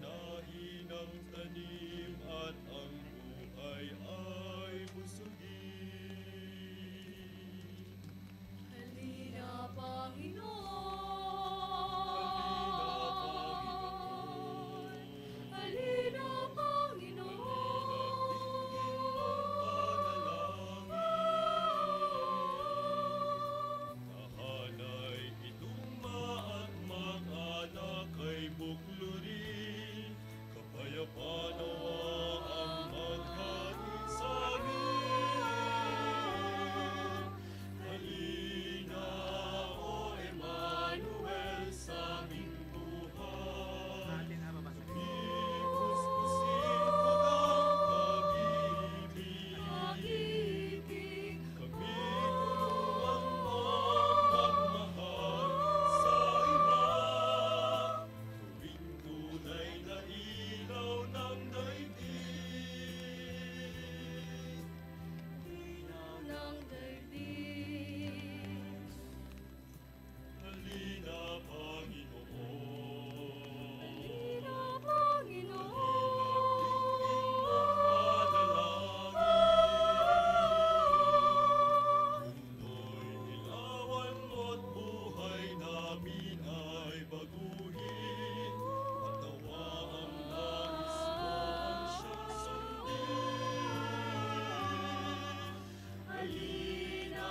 Nahinang tanim at ang buhay ay busugin. Halina, Panginoon. Halina, Panginoon. Tahanay ituma at mag-anak kay buklurin. Kapayapaan nawa ang maghari sa amin. Halina, O Emmanuel, sa aming buhay. Puspusin mo ng pag-ibig. Kami turuan mong magmahal sa iba. Gawing tunay na ilaw ng daigdig. Ilaw ng daigdig. Halina, Panginoon. Halina, Panginoon. Halina, Panginoon. Mundo, ilawan mo't buhay namin ay baguhin. At nawa ang nais mo ang siyang sundin. Halina,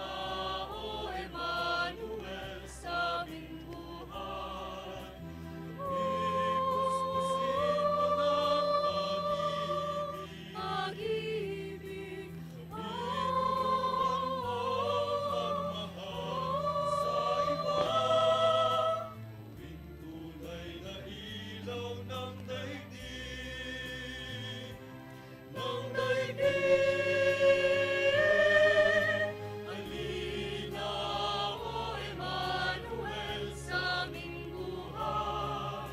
O Emmanuel, sa aming buhay. Puspusin mo ng pag-ibig. Pag-ibig. Turuan mong magmahal sa iba. Gawing tunay na ilaw ng daigdig. Ng daigdig. Halina, O Emmanuel, sa aming buhay.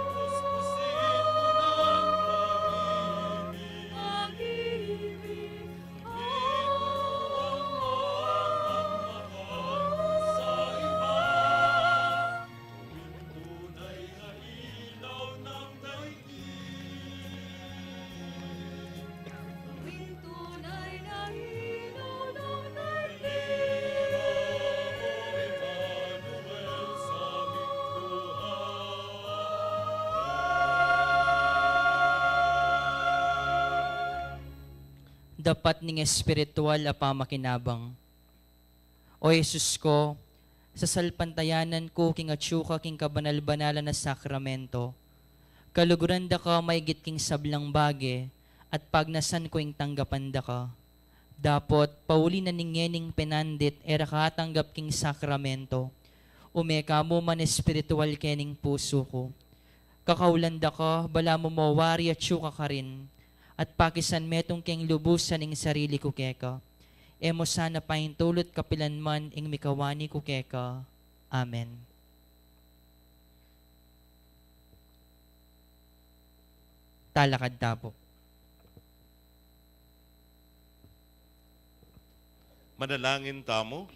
Puspusin mo ng pag-ibig. Pag-ibig. Turuan mong magmahal sa iba. Gawing tunay na ilaw ng daigdig. Gawing tunay na ilaw ng daigdig. O Emmanuel, sa aming buhay. Dapat ning espiritual a pamakinabang. O Jesus ko, sasalpantayanan ku king atsu ka king kabanal-banalan a sakramento. Kaluguran da ka maigit king sablang bage, at pagnasan ku ing tanggapan da ka. Dapot, pauli na ning ngening penandit e ra ka atanggap king sakramento, ume ka mu man espiritual kening pusu ku. Kakaulan da ka, balamu mo wari atsu ka karin, at pakisan metung keng lubusan ing sarili ku keka. E mu sana paintulut kapilan man ing mikawani ku keka. Amen. Talakad ta pu. Manalangin tamu.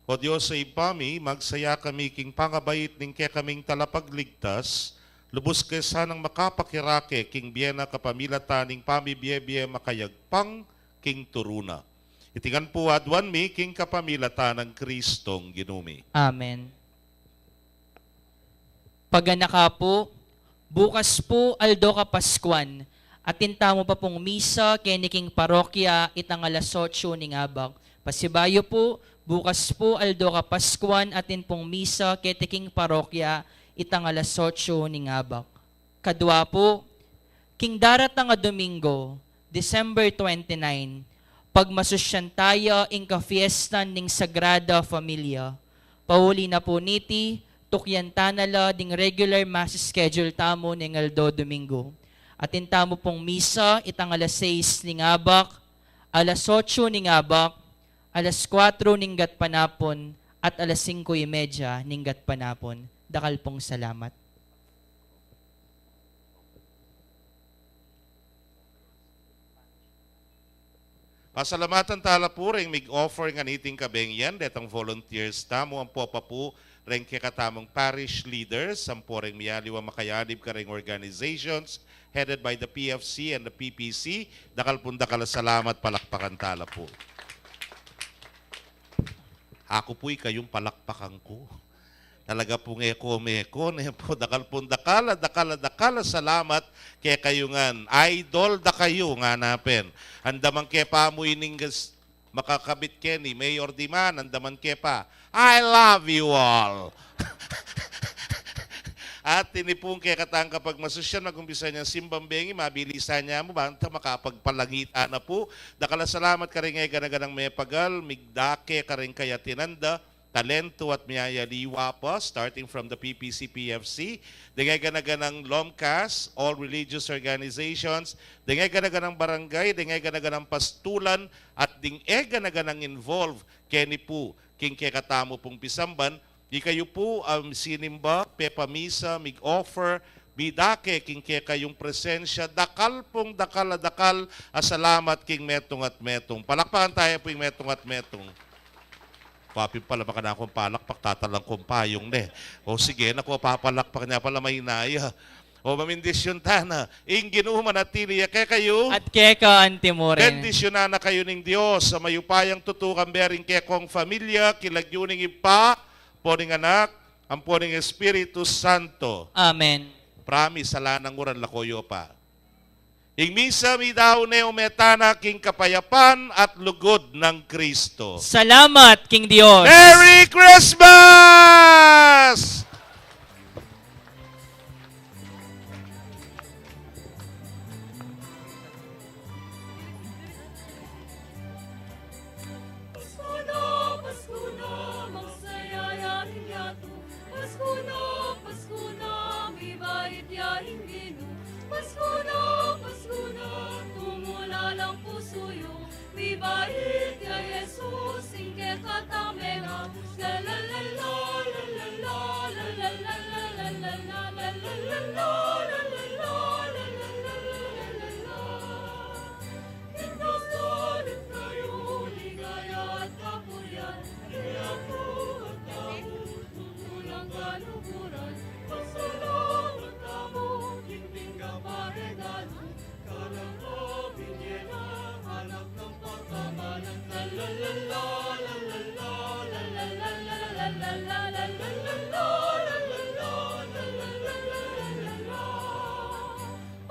O Dios a Ibpa mi, magsaya kami king pangabait ning kekaming Talapagligtas, lubus ke sanang makapakirake king bie na kapamilatan ning pamibie-bie makayagpang king turu na. Iti ngan pu aduan mi king kapamilatan nang Kristong Ginu mi. Amen. Paganaka pu, bukas pu aldo Kapaskuan, atin tamu pa pung misa keni king parokya itang alas otsu ning abak. Pasibayu pu, bukas pu aldo Kapaskuan, atin pung misa keti king parokya itang alas otsu ning abak. Kadua pu, king daratang a Domingo, December twenty-nine, pagmasusyan taya ing kafiestan ning Sagrada Familia. Pauli na pu niti, tukyan ta na la ding regular mass schedule tamu ning aldo Domingo. Atin tamu pung misa itang alas sais ning abak, alas otsu ning abak, alas kuatro ning gatpanapun, at alas singko y medya ning gatpanapun. Dakal pung salamat. Pasalamatan ta la pu ring mig-offer ngan iting kabengyan, detang volunteers tamu ampo pa pu reng kekatamung parish leaders, ampo reng miyaliwang makayalib kareng organizations headed by the P F C and the P P C, dakal pung dakal a salamat, palakpakan tala pu. Aku pu ikayung palakpakan ku. Talaga pung eko-meko ne pu, dakal pung dakal a, dakal a, dakal a salamat kekayu ngan. Idol da kayu ngana pin. Andaman ke pa mu ining gas-, makakabit keni, Mayor Diman, andaman ke pa, "I love you all." At ini pung kekatang kapagmasusyan, mag-umpisa neng simbang bengi, mabilisan ne mu, banta makapagpalangit na pu. Dakal a salamat kareng e gana-ganang mepagal, migdake kareng kayatinan da, talentu at miyayaliwa pa, starting from the P P C P F C, deng e gana-ganang LOMCAS, all religious organizations, deng e gana-ganang barangay, deng e gana-ganang pastulan, at ding e gana-ganang involve keni pu king kekatamu pung pisamban. Ikayu pu a sinimba, pepamisa, mig-offer, midake king kekayung presensya, dakal pung dakal a dakal a salamat king metung at metung. Palakpakan taya pu ing metung at metung. Kwa pin pala, baka na kung palakpak, tatalang kung payung ne. O sige, naku, papalakpak ne pala, mahinaya. O, mamindisyon tana. Ing Ginu manatili ya kekayu. At keka anti mu rin. Bendisyunan na kayu ning Dios a mayupayang tutu, kambe ring kekong familia, king lagyu ning Ibpa, ampo ning Anak, ampo ning Espiritu Santo. Amen. Promise, ala nang uran, lako yu pa. Ing misa midaun ne, ume tana king kapayapan at lugud nang Kristo. Salamat king Dios. Merry Christmas! Paskuna, paskuna, magsaya ya ing yatu. Paskuna, paskuna, mibait ya ing Ginu. Paskuna, paskuna, tumula lang pusu yu. Mibait ya Jesus, ing kekatang menga. La, la, la, la.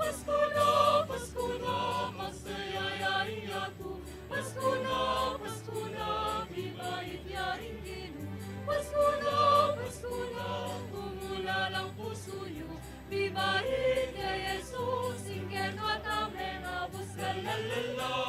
Paskuna, paskuna, magsaya ya ing yatu. Paskuna, paskuna, mibait ya ing Ginu. Paskuna, paskuna, tumula lang pusu yu. Mibait ya Jesus, ing kekatang menga. Bus la, la, la, la.